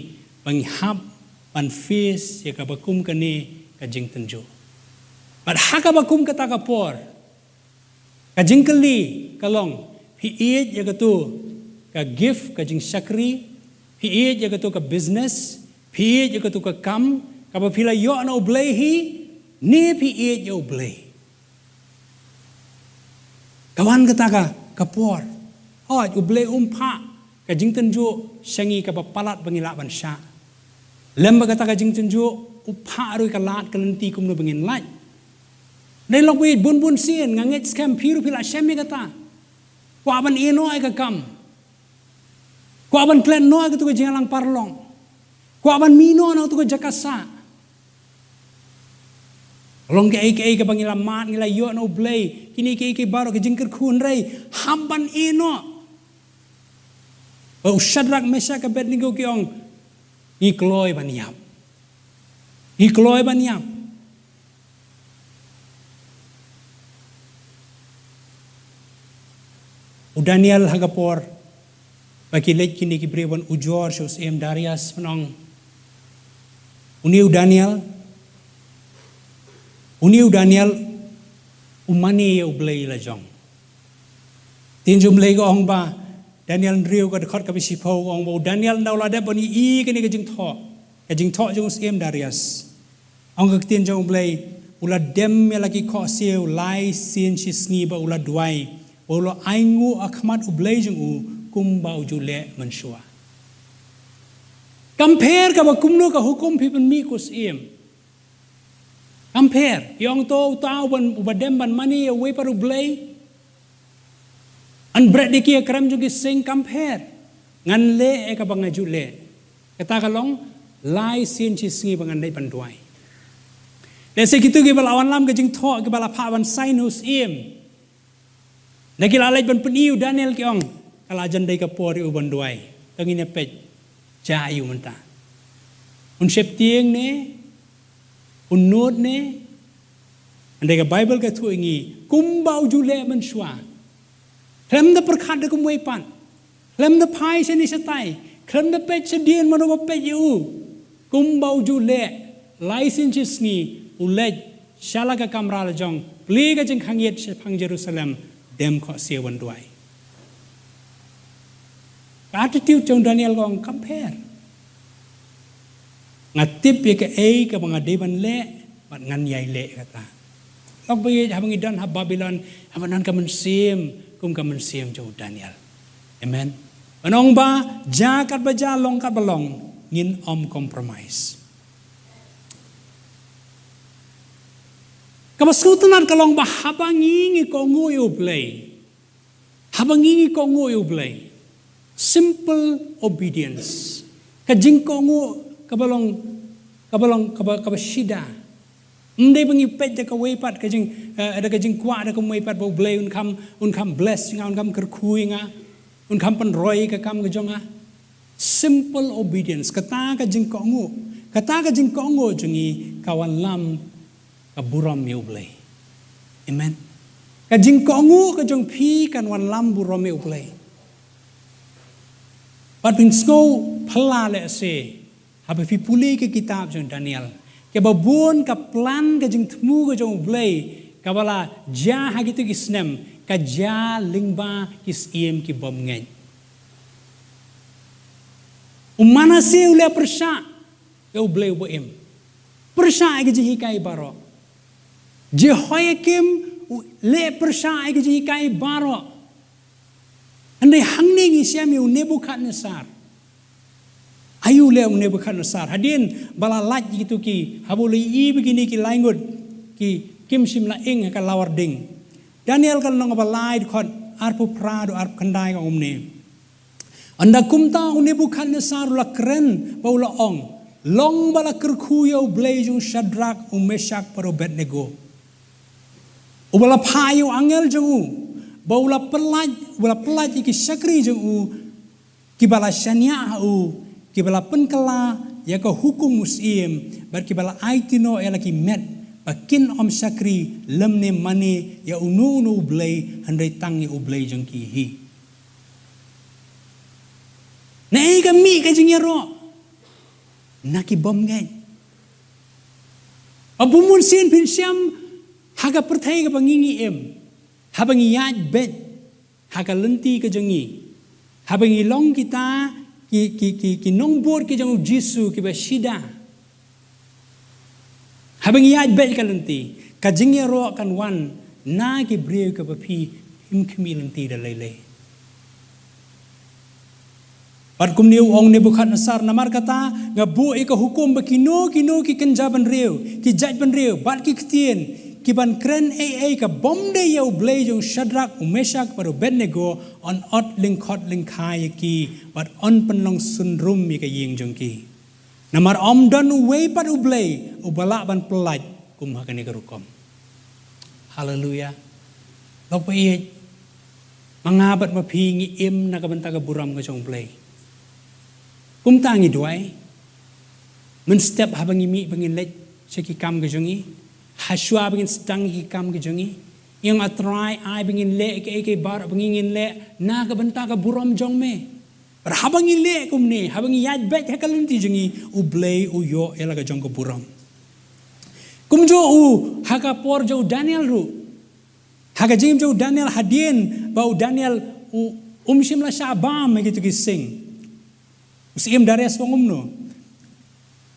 ba ngi hap ban face ïa kaba kum kane ka jingtynjuh. Bad ha kaba kum kata ka por, ka jingkylli ka long, phi ïeit ïa katu ka gift, ka jingshakri, phi ïeit ïa katu ka business, phi ïeit ïa katu ka kam kaba phi la ïoh na U Blei hi, ne phi ïeit ïa U Blei? Ka wan kata ka, ka por. Hooid, U Blei um phah ka jingtynjuh sha ngi kaba palat ba ngi lah ban shah. Lem bad kata ka jingtynjuh, u phah ruh ïa ka lad ka lynti kumno ba ngin lait. Hynrei lok ba ïeit, bun bun sien nga ngeit skhem phi ruh phi la shem ïa kata. Kwah ban ïeh noh ïa ka kam. Kwah ban klet noh ïa katu ka jingïalang paralok. Kwah ban mih noh na katu ka jaka sah. Long kaei kaei kaba ngi la mad, ngi la ïoh na U Blei, kine kaei kaei baroh ka jingkyrkhu, hynrei hap ban ïeh noh. Ba u Shadrak, Meshak, Abednego ki ong, Ngi kloi ban ïap. Ngi kloi ban ïap. U Daniel ha ka por ba ki leit kine ki briew ban ujor sha u syiem Darius, ban ong, une u Daniel, une u Daniel u mane ïa U Blei la jong. Ktien jong U Blei ka ong ba, Daniel hynriew ka dkhot kaba shiphew ka ong ba u Daniel ynda u la dep ban ïohi kane ka jingthoh, ka jingthoh jong u syiem Darius, ong ka ktien jong U Blei, u la dem ïa la ki khohsiew lai sien shi sngi bad u la duwai, bad u la ainguh ha khmat U Blei jong u kumba u ju leh mynshuwa. Kam pher kaba kumno ka hukum phi pynmih ko syiem. Kam pher. Phi ong to uta uban, uba dem ban mane ïa uwei pat u blei, yn bret ïa ki ha krem jong ki sing, kam pher. Ngan leh ïa kaba nga ju leh. Kata ka long lai sien shi sngi ba ngan leit ban duwai. Lehse kito kiba la wanlam ka jingthoh, kiba la phah ban sign ha u syiem, da ki la leit ban pyni u Daniel, ki ong, ka la jan dei ka por ïa u ban duwai. To ngin ïa peit, jia ïa u mynta. Un sheptieng ne, un nud ne. Hynrei ka Baibl ka ïathuh ïa ngi kumba u ju leh mynshuwa. Khlem da pyrkhat da kumwei pat, khlem da phai shane shatai, khlem da peit shadien mano ba peit ïa u. Kumba u ju leh, lai sien shi sngi u leit sha la ka kamra la jong, plie ka jingkhang ïit shaphang Jerusalem, dem khohsiew ban duwai. Ka attitude jong u Daniel ka ong kam pher. Nga tip ïa kaei kaba nga dei ban leh, bad ngan ïai leh kata. Lok ba ïeit, haba ngi don ha Babilon, haba nang ka mynsiem kum ka mynsiem jong u Daniel. Amen. Ban ong ba jia katba jia, long katba long, ngin ym compromise. Kaba sngewtynnat ka long ba haba ngi, ngi kohnguh ïa u Blei, haba ngi, ngi kohnguh ïa u Blei, simple obedience, ka jingkohnguh kaba long, kaba long, kaba, kaba shida. Ym dei ba ngi peit da kawei pat ka jing, eh, da ka jingkwah da kumwei pat ba u Blei un kham, un kham bless ïa nga, un kham kyrkhu ïa nga, un kham pynroi ïa ka kam ka jong nga. Simple obedience, kata ka jingkohnguh, kata ka jingkohnguh jong ngi ka wanlam ka burom ïa u Blei. Amen. Ka jingkohnguh ka jong phi kan wanlam burom ïa u Blei. Bad phin sngew phylla lehse haba phi pule ka kitab jong u Daniel, kaba bun ka plan ka jingthmu ka jong u Blei kaba la jia ha kito ki snem, ka jia lyngba ki syiem ki bymngeit. U Manasseh u leh pyrshah ïa u Blei uba im, pyrshah ïa ki jinghikai baroh. Jehoiakim u leh pyrshah ïa ki jinghikai baroh. Hynrei hangne ngi shem ïa u Nebukhadnessar. Aïu leh u Nebukhadnessar? Hadien ba la lait ïa kito ki, haba u la ïohi ba kine ki lai ngut ki kim shym la ing ha ka lawar ding. Daniel ka lynnong ba lai, dkhot arphew phra haduh arphew khyndai ka ong kumne. Ynda kumta u Nebukhadnessar u la kren bad u la ong, long ba la kyrkhu ïa u Blei jong u Shadrak, u Meshak bad u Abednego, uba la phah ïa u angel jong u ba u la pyllait, uba la pyllait ïa ki shakri jong u kiba la shaniah ha u, kiba la pynkylla ïa ka hukum u syiem, bad kiba la aiti noh ïa la ki met ba kin ym shakri lymne mane ïa uno uno u blei, hynrei tang ïa u Blei jong ki hi. Naei ka mih ka jingïaroh na ki bymngeit? Ba bun sien phin shem ha ka pyrthei kaba ngi, ngi im, haba ngi ïaid beit ha ka lynti ka jong ngi, haba ngi long kita ki, ki, ki, ki nongbud ki jong u Jisu kiba shida, haba ngi ïaid beit ka lynti, ka jingïaroh kan wan na ki briew kiba phi im khmih lynti da lei lei. Bad kumne u ong Nebukhadnessar, namar kata nga buh ïa ka hukum ba kino kino ki kynja bynriew, ki jaid bynriew bad ki ktien ki ban kren ei ei ka bym dei ïa u Blei jong u Shadrak, u Meshak bad u Abednego, yn ot lyngkhot lyngkhai ïa ki bad yn pynlong synrum ïa ka ïing jong ki. Namar ym don uwei pat u Blei uba lah ban pyllait kum ha kane ka rukom. Haleluya. Lok ba ïeit, ma nga bad ma phi ngi im na ka bynta ka burom ka jong u Blei. Kumta ngi duwai. Mynstep haba ngi mih ba ngin leit sha ki kam ka jong ngi, ha shuwa ba ngin sdang ki kam ka jong ngi, ïa nga Trai ai ba ngin leh kaei kaei baroh ba ngin leh na ka bynta ka burom jong me. Bad haba ngi leh kumne, haba ngi ïaid beit ha ka lynti jong ngi, U Blei u ïoh ïa la ka jong ka burom. Kumjuh u ha ka por jong u Daniel ruh. Ha ka jingim jong u Daniel, hadien ba u Daniel u, um shym la shah bam ha kito ki sing. U Syiem Darius u ong kumno?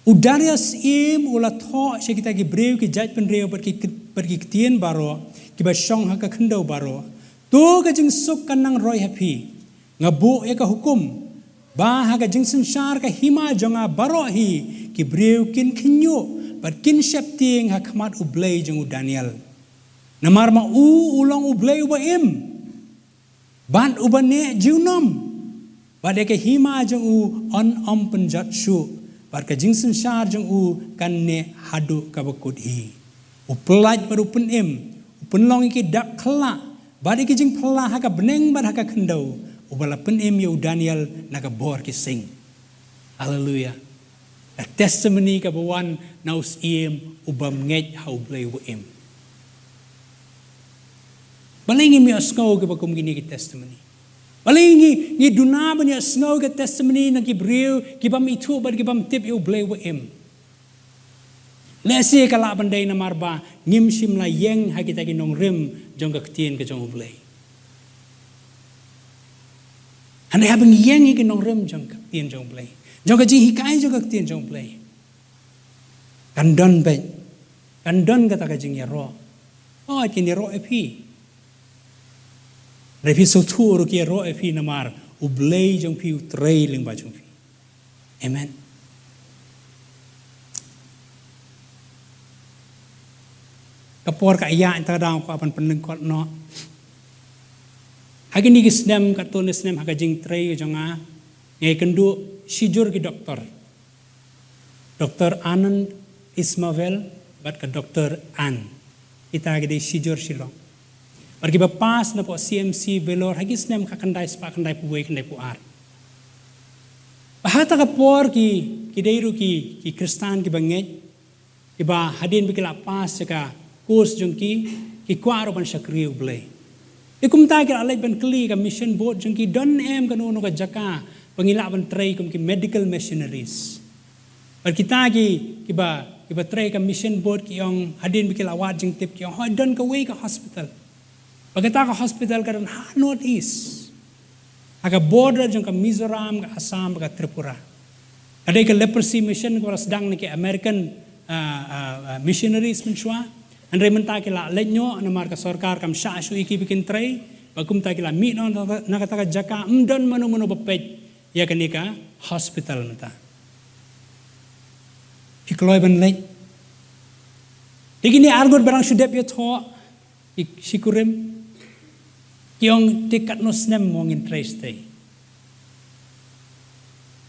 U Darius Syiem u la thoh sha kita ki briew, ki jaitbynriew bad ki, bad ki ktien baroh kiba shong ha ka khyndew baroh. To ka jingsuk kan nang roi ha phi. Nga buh ïa ka hukum ba ha ka jingsynshar ka hima jong nga baroh hi, ki briew kin khynñiuh bad kin sheptieng ha khmat U Blei jong u Daniel. Namar ma u u long U Blei uba im bad uba neh junom, bad ïa ka hima jong u yn ym pynjot shuh, bad ka jingsynshar jong u kan neh haduh kaba kut hi. U pyllait bad u pynim, u pynlong ïa ki dak khyllah bad ïa ki jingphylla ha ka bneng bad ha ka khyndew, uba la pynim ïa u Daniel na ka bor ki sing. Haleluia. Ka testimony kaba wan na u Syiem uba ngeit ha U Blei uba im. Balei ngim ïohsngew kiba kum kine ki testimony? Balei ngi, ngi duna ban ïohsngew ki testimony na ki briew kibym ithuh bad kibym tip ïa U Blei uba im? Lehse ka lah ban dei namar ba ngim shym la ïeng ha kita ki nongrim jong ka ktien ka jong U Blei. Hynrei haba ngi ïeng ha ki nongrim jong ka ktien jong U Blei, jong ka jinghikai jong ka ktien jong U Blei, kan don beit, kan don kata ka jingïaroh. Oh, kin ïaroh ïa phi. Hynrei phi sngewthuh ruh ki ïaroh ïa phi namar U Blei jong phi u trei lyngba jong phi. Amen. Ka por ka ïaid, ynda ka dang kwah ban pynlyngkot noh. Ha kine ki snem, katto katne snem ha ka jingtrei jong nga, nga ïakynduh shijur ki doktor. Doktor Anand Ismavel bad ka Doktor Ann. Kita ki dei shijur Shillong. Bad kiba pass napoh C M C Vellore ha ki snem ka khyndai spah khyndaiphew wei khyndaiphew ar. Bad ha kata ka por ki, ki dei ruh ki, ki Khristan kiba ngeit, kiba hadien ba ki la pass ïa ka course jong ki, ki kwah ruh ban shakri U Blei. Te kumta ki la leit ban kylli ka mission board jong ki, don em kano kano ka jaka ba ngi lah ban trei kum ki medical missionaries. Bad kita ki, kiba, kiba trei ka mission board ki ong, hadien ba ki la wad jingtip ki ong, hooid, don kawei ka hospital. Bad kata ka hospital ka don ha North East, ha ka border jong ka Mizoram, ka Assam bad ka Tripura. Ka dei ka leprosy mission kaba la sdang na ki American, ah, ah, ah, missionaries mynshuwa. Hynrei mynta ki la leit noh namar ka sorkar kam shah shuh ïa ki ba kin trei. Bad kumta ki la mih noh na, na kata ka jaka, ym don mano mano ba peit ïa kane ka hospital mynta. Phi kloi ban leit? Te kine arngut ba dang shu dep ïathoh, ki, shi kurim, ki ong, te katno snem mo ngin trei shatei?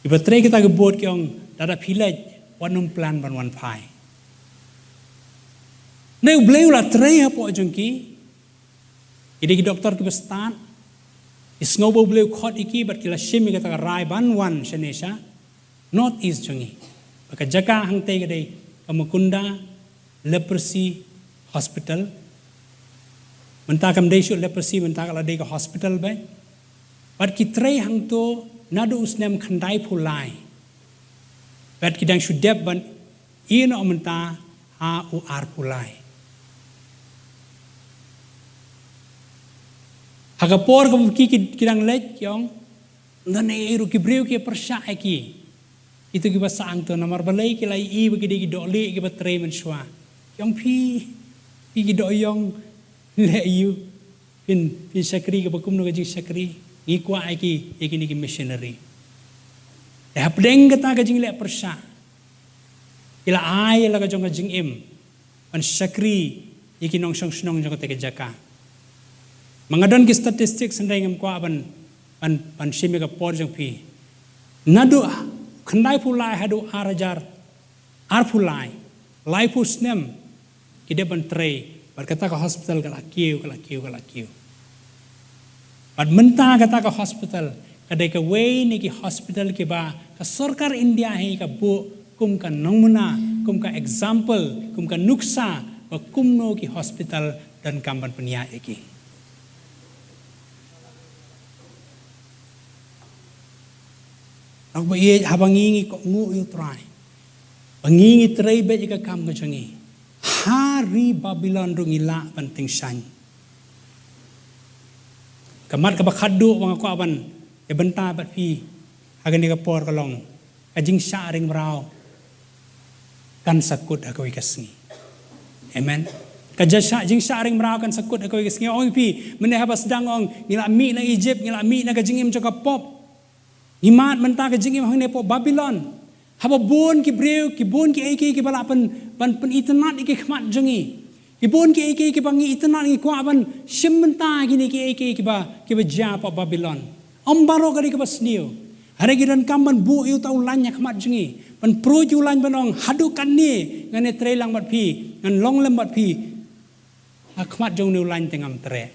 Kiba trei kita ki board ki ong, lada phi leit, wat nym plan ban wan phai. Hynrei U Blei u la trei hapoh jong ki. Ki dei ki doktor kiba stad. Ki sngew ba U Blei u khot ïa ki bad ki la shim ïa kata ka rai ban wan shane sha North East jong ngi. Bad ka jaka hangtei ka dei ka Mukunda Leprosy Hospital. Mynta kam dei shuh leprosy, mynta ka la dei ka hospital beit. Bad ki trei hangto naduh u snem khyndaiphew lai. Bad ki dang shu dep ban ïeh noh mynta ha u arphew lai. Ha ka por kaba ki, ki, ki dang leit ki ong, ym don ei ei ruh, ki briew ki pyrshah ïa ki. Kito kiba sah hangto, namar balei ki la ïohi ba ki dei ki dohlieh kiba trei mynshuwa. Ki ong, phi, phi ki dohïong, leh ïa u. Phin, phin shakri kaba kumno ka jingshakri? Ngi kwah ïa ki, ïa kine ki missionary. Te hapdeng kata ka jingleh pyrshah, ki la ai ïa la ka jong ka jingim ban shakri ïa ki nongshong shnong jong kata ka jaka. Ma nga don ki statistics hynrei ngam kwah ban, ban, ban shim ïa ka por jong phi. Naduh khyndaiphew lai haduh ar hajar arphew lai, laiphew snem ki dep ban trei, bad kata ka hospital ka la kiew, ka la kiew, ka la kiew. Bad mynta kata ka hospital ka dei kawei na ki hospital kiba ka sorkar India hi ka buh kum ka nongmuna, kum ka example, kum ka nuksa ba kumno ki hospital donkam ban pynïaid ïa ki. Nang ba ïeit, haba ngi ngi kohnguh ïa U Trai, ba ngi ngi trei beit ïa ka kam ka jong ngi, ha ri Babilon ruh ngi lah ban tyngshaiñ. Ka mat kaba khatduh ba nga kwah ban ïa bynta bad phi ha kane ka por ka long ka jingshah ring mraw kan sa kut ha kawei ka sngi. Amen. Ka jingshah, jingshah ring mraw kan sa kut ha kawei ka sngi. Ong ïa phi, mynne haba sdang ong ngi la mih na Egypt, ngi la mih na ka jingim jong ka pop, ngi mad mynta ka jingim hangne hapoh Babilon. Haba bun ki briew, ki bun kiei kiei kiba lah pyn, ban pynitynnad ïa ki khmat jong ngi. Ki bun kiei kiei kiba ngi itynnad, ngi kwah ban shim bynta kine kiei kiei kiba, kiba jia hapoh Babilon. Ym baroh ka dei kaba sniew. Hynrei ngi donkam ban buh ïa uta u lain ha khmat jong ngi, ban pruid ïa u lain ban ong, haduh katne ngan ïatrei lang bad phi, ngan long lem bad phi. Ha khmat jong une u lain te ngam treh.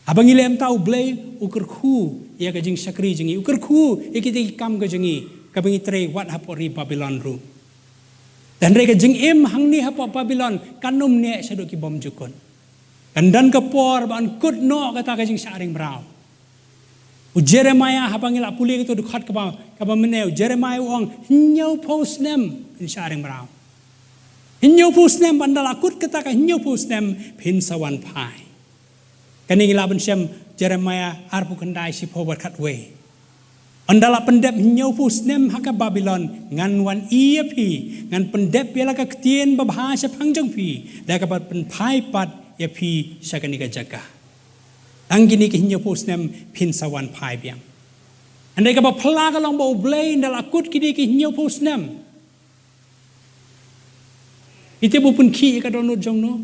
Haba ngi leh kumta, U Blei u kyrkhu ïa ka jingshakri jong ngi, u kyrkhu ïa kita ki kam ka jong ngi kaba ngi trei wat hapoh ri Babilon ruh. Hynrei ka jingim hangne hapoh Babilon kan ym neh shaduh ki bymjukut. Kan don ka por ba yn kut noh kata ka jingshah ring mraw. U Jeremiah, haba ngi la pule kato dkhot kaba, kaba mynne, u Jeremiah u ong, hynñiewphew snem phin shah ring mraw. Hynñiewphew snem, bad ynda la kut kata ka hynñiewphew snem phin sa wan phai. Kane ngi lah ban shem Jeremiah arphew khyndai, shiphew bad khatwei. Ynda la pyndep hynñiewphew snem ha ka Babilon, ngan wan ïa phi, ngan pyndep ïa la ka ktien babha shaphang jong phi, da kaba pynphai pat ïa phi sha kane ka jaka. Tang kine ki hynñiewphew snem phin sa wan phai biang. Hynrei kaba phylla ka long ba U Blei, ynda la kut kine ki hynñiewphew snem, ite ba u pynkhih ïa ka dohnud jong no?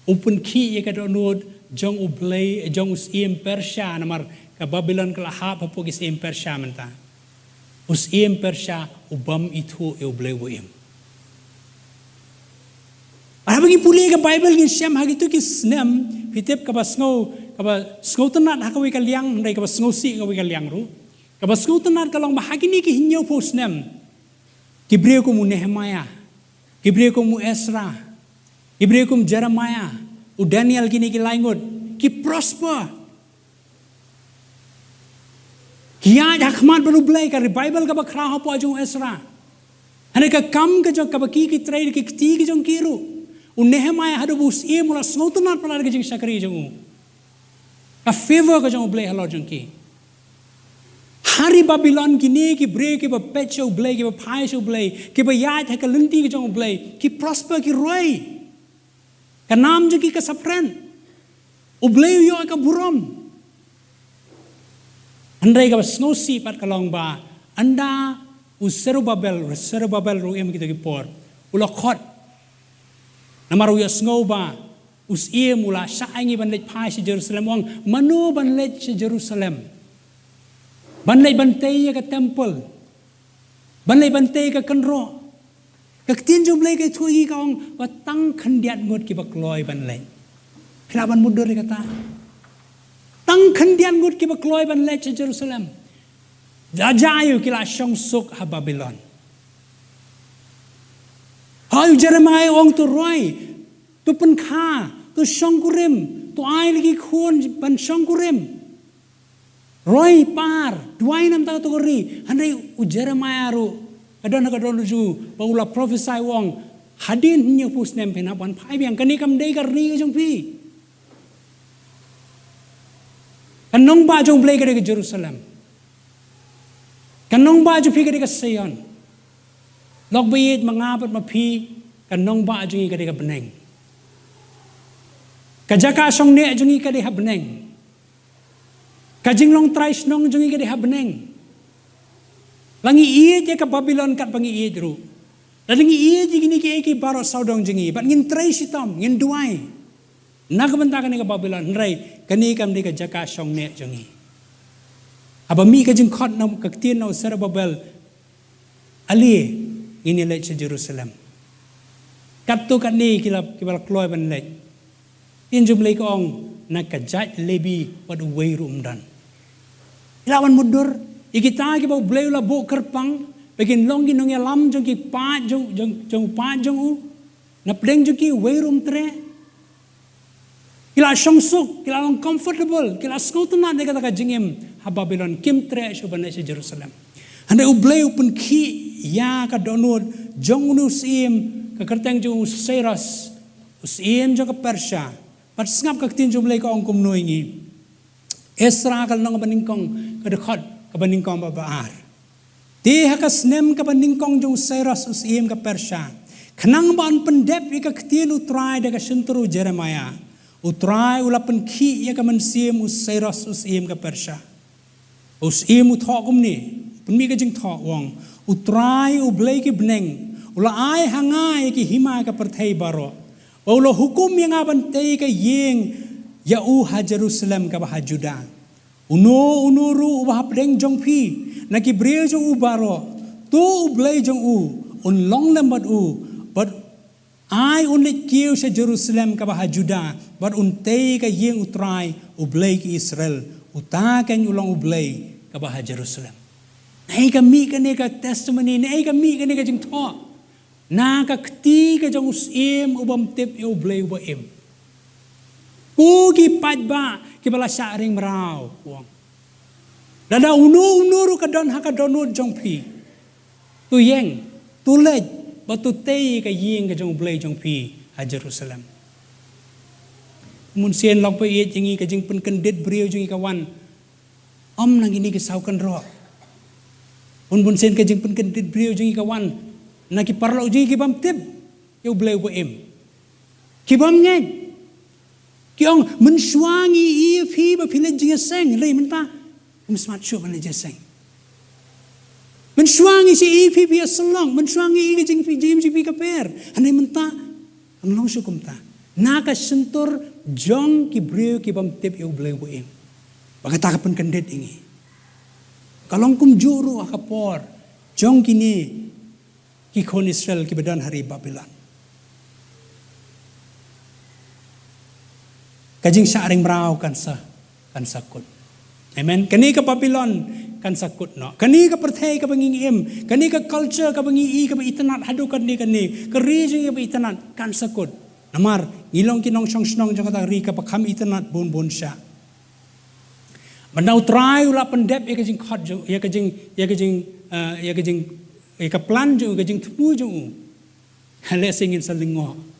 U pynkhih ïa ka dohnud jong U Blei, jong u syiem Persia, namar ka Babilon ka la hap hapoh ki syiem Persia mynta. U syiem Persia u bym ithuh ïa U Blei uba im. Haba ngi pule ka Baibl ngin shem ha kito ki snem, phi tip, kaba sngew, kaba sngewtynnad ha kawei ka liang, hynrei kaba sngewsih ha kawei ka liang ruh. Kaba sngewtynnad ka long ba ha kine ki hynñiewphew snem, ki briew kum u Nehemiah, ki briew kum u Ezra, ki briew kum Jeremiah, u Daniel, kine ki lai ngut ki prosper. Ki ïaid ha khmat bad U Blei, ka revival kaba khraw hapoh jong u Ezra. Hynrei ka kam ka jong, kaba ki, ki trei da ki kti ki jong ki ruh. U Nehemiah haduh ba u syiem u la sngewtynnad palat da ka jingshakri jong u. Ka favor ka jong U Blei halor jong ki. Ha ri Babilon kine ki briew kiba peit sha U Blei, kiba phai sha U Blei, kiba ïaid ha ka lynti ka jong U Blei, ki prosper, ki roi. Ka nam jong ki ka saphriang. U Blei u ïoh ka burom. Hynrei kaba sngewsih pat ka long ba ynda u Serubabel, Serubabel ruh u im ha kito ki por, u la khot. Namar u ïohsngew ba u syiem u la shah ai ngi ban leit phai sha Jerusalem, u ong, mano ban leit sha Jerusalem? Ban leit ban tei ïa ka temple. Ban leit ban tei ka kynroh. Ka ktien jong U Blei ka ïathuh ïa ngi, ka ong ba tang khyndiat ngut kiba kloi ban leit. Phi lah ban mutdur ïa kata? Tang khyndiat ngut kiba kloi ban leit sha Jerusalem. Jaja ïa u ki la shong suk ha Babilon. Hooid, u Jeremiah u ong to roi, to pynkha, to shongkurim, to ai ïa ki khun ban shongkurim. Roi, par, duwai namar kata ka ri. Hynrei u Jeremiah ruh, ka don ha ka dohnud jong u ba u la prophesy, u ong, hadien hynñiewphew snem phin hap wan phai biang. Kane kam dei ka ri ka jong phi. Ka nongbah jong U Blei ka dei ka Jerusalem. Ka nongbah jong phi ka dei ka Zion. Lok ba ïeit, ma nga bad ma phi, ka nongbah jong ngi ka dei ka bneng. Ka jaka shongneh jong ngi ka dei ha bneng. Ka jinglong trai shnong jong ngi ka dei ha bneng. La ngi ïeit ïa ka Babilon katba ngi ïeit ruh, la ngi ïeit ïa kine kiei kiei baroh sawdong jong ngi, bad ngin trei shitom, ngin duwai na ka bynta kane ka Babilon, hynrei kane kam dei ka jaka shongneh jong ngi. Haba mih ka jingkhot na ka ktien na u Serubabel, ale, ngin ïa leit sha Jerusalem. Katto katne ki la, kiba la kloi ban leit. Ktien jong U Blei ka ong, na ka jait Lebi wat uwei ruh ym don. Phi lah ban mutdur ïa kita kiba U Blei u la buh kyrpang Ba kin long ki nongïalam jong ki paid jong, jong, jong paid jong u. Na pdeng jong ki wei ruh um treh. Ki la shong suk, ki la long comfortable, ki la sngewtynnat ïa kata ka jingim ha Babilon, kim treh shuh ban leit sha Jerusalem. Hynrei U Blei u pynkhih ïa ka dohnud jong une u syiem, ka kyrteng jong u Cyrus, u syiem jong ka Persia. Bad sngap ka ktien jong U Blei ka ong kumno ïa ngi. Esra ka lynnong ba nyngkong, ka dkhot kaba nyngkong bad ba ar. Te ha ka snem kaba nyngkong jong u Cyrus u syiem ka Persia, khnang ba un pyndep ïa ka ktien U Trai da ka shyntur u Jeremiah, U Trai u la pynkhih ïa ka mynsiem u Cyrus u syiem ka Persia. U syiem u thoh kumne, pynmih ka jingthoh, u ong, U Trai U Blei ki bneng u la ai ha nga ïa ki hima ka pyrthei baroh, ba u la hukum ïa nga ban tei ka ïing ïa u ha Jerusalem kaba ha Judah. Uno uno ruh uba hapdeng jong phi na ki briew jong u baroh, to U Blei jong u un long lem bad u, bad ai un leit kiew sha Jerusalem kaba ha Judah, bad un tei ka ïing U Trai U Blei ki Israel, uta keiñ u long U Blei kaba ha Jerusalem. Naei ka mih kane ka testimony, naei ka mih kane ka jingthoh na ka kti ka jong u syiem u bym tip ïa U Blei uba im. Ko ki paidbah kiba la shah ring mraw, u ong, lada uno uno ruh ka don ha ka dohnud jong phi, to ïeng, to leit, bad to tei ka ïing ka jong U Blei jong phi ha Jerusalem. Bun sien lok ba ïeit ïa ngi ka jingpynkyndit briew jong ngi ka wan ym na kine ki saw kynroh. Bun bun sien ka jingpynkyndit briew jong ngi ka wan na ki paralok jong ngi ki bym tip ïa U Blei uba im. Ki bym ngeit. Ki ong, mynshuwa ngi ïohi ïa phi ba phi leit jingïaseng, hynrei mynta phim smat shuh ban leit jingïaseng. Mynshuwa ngi shu ïohi ïa phi, phi ïasyllok, mynshuwa ngi ïohi ka jingphi, jingim jong phi ka pher, hynrei mynta kam long shuh kumta. Na ka shyntur jong ki briew ki bym tip ïa U Blei uba im. Ba kata ka pynkyndit ïa ngi. Ka long kumjuh ruh ha ka por jong kine ki khun Israel kiba don ha ri Babilon. Ka jingshah ring mraw kan sa, kan sa kut. Amen. Kane ka Babilon kan sa kut noh. Kane ka pyrthei kaba ngi im, kane ka culture kaba ngi i kaba itynnad haduh katne katne, ka ri jong ngi kaba itynnad kan sa kut. Namar ngi long ki nongshong shnong jong kata ka ri kaba kham itynnad bun bun shah. Mynta U Trai u la pyndep ïa ka jingkhot jong, ïa ka jing, ïa ka jing, eh, ïa ka jing, ïa ka plan jong u, ka jingthmu jong u. Lehse ngin sa lyngngoh.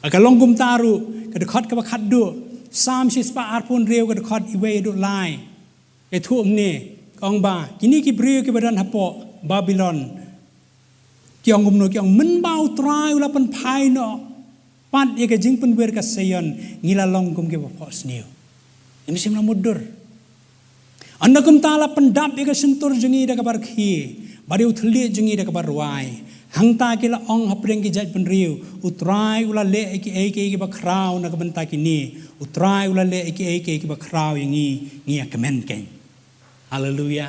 Ka long kumta ruh, ka dkhot kaba khatduh, Salm shispah arphew hynriew ka dkhot iwei haduh lai. Ka ïathuh kumne, ka ong ba kine ki briew kiba don hapoh Babilon, ki ong kumno, ki ong, mynba U Trai u la pynphai noh pat ïa ka jingpynwir ka Sion, ngi la long kum kiba phohsniew. Ngim shym la mutdur. Ynda kumta la pyndap ïa ka shyntur jong ngi da kaba rkhie, bad ïa u thylliej jong ngi da kaba rwai. Hangta ki la ong hapdeng ki jaitbynriew, U Trai u la leh ïa kiei kiei kiba khraw na ka bynta kine. U Trai u la leh ïa kiei kiei kiba khraw ïa ngi, ngi ïa kmen keiñ. Haleluia.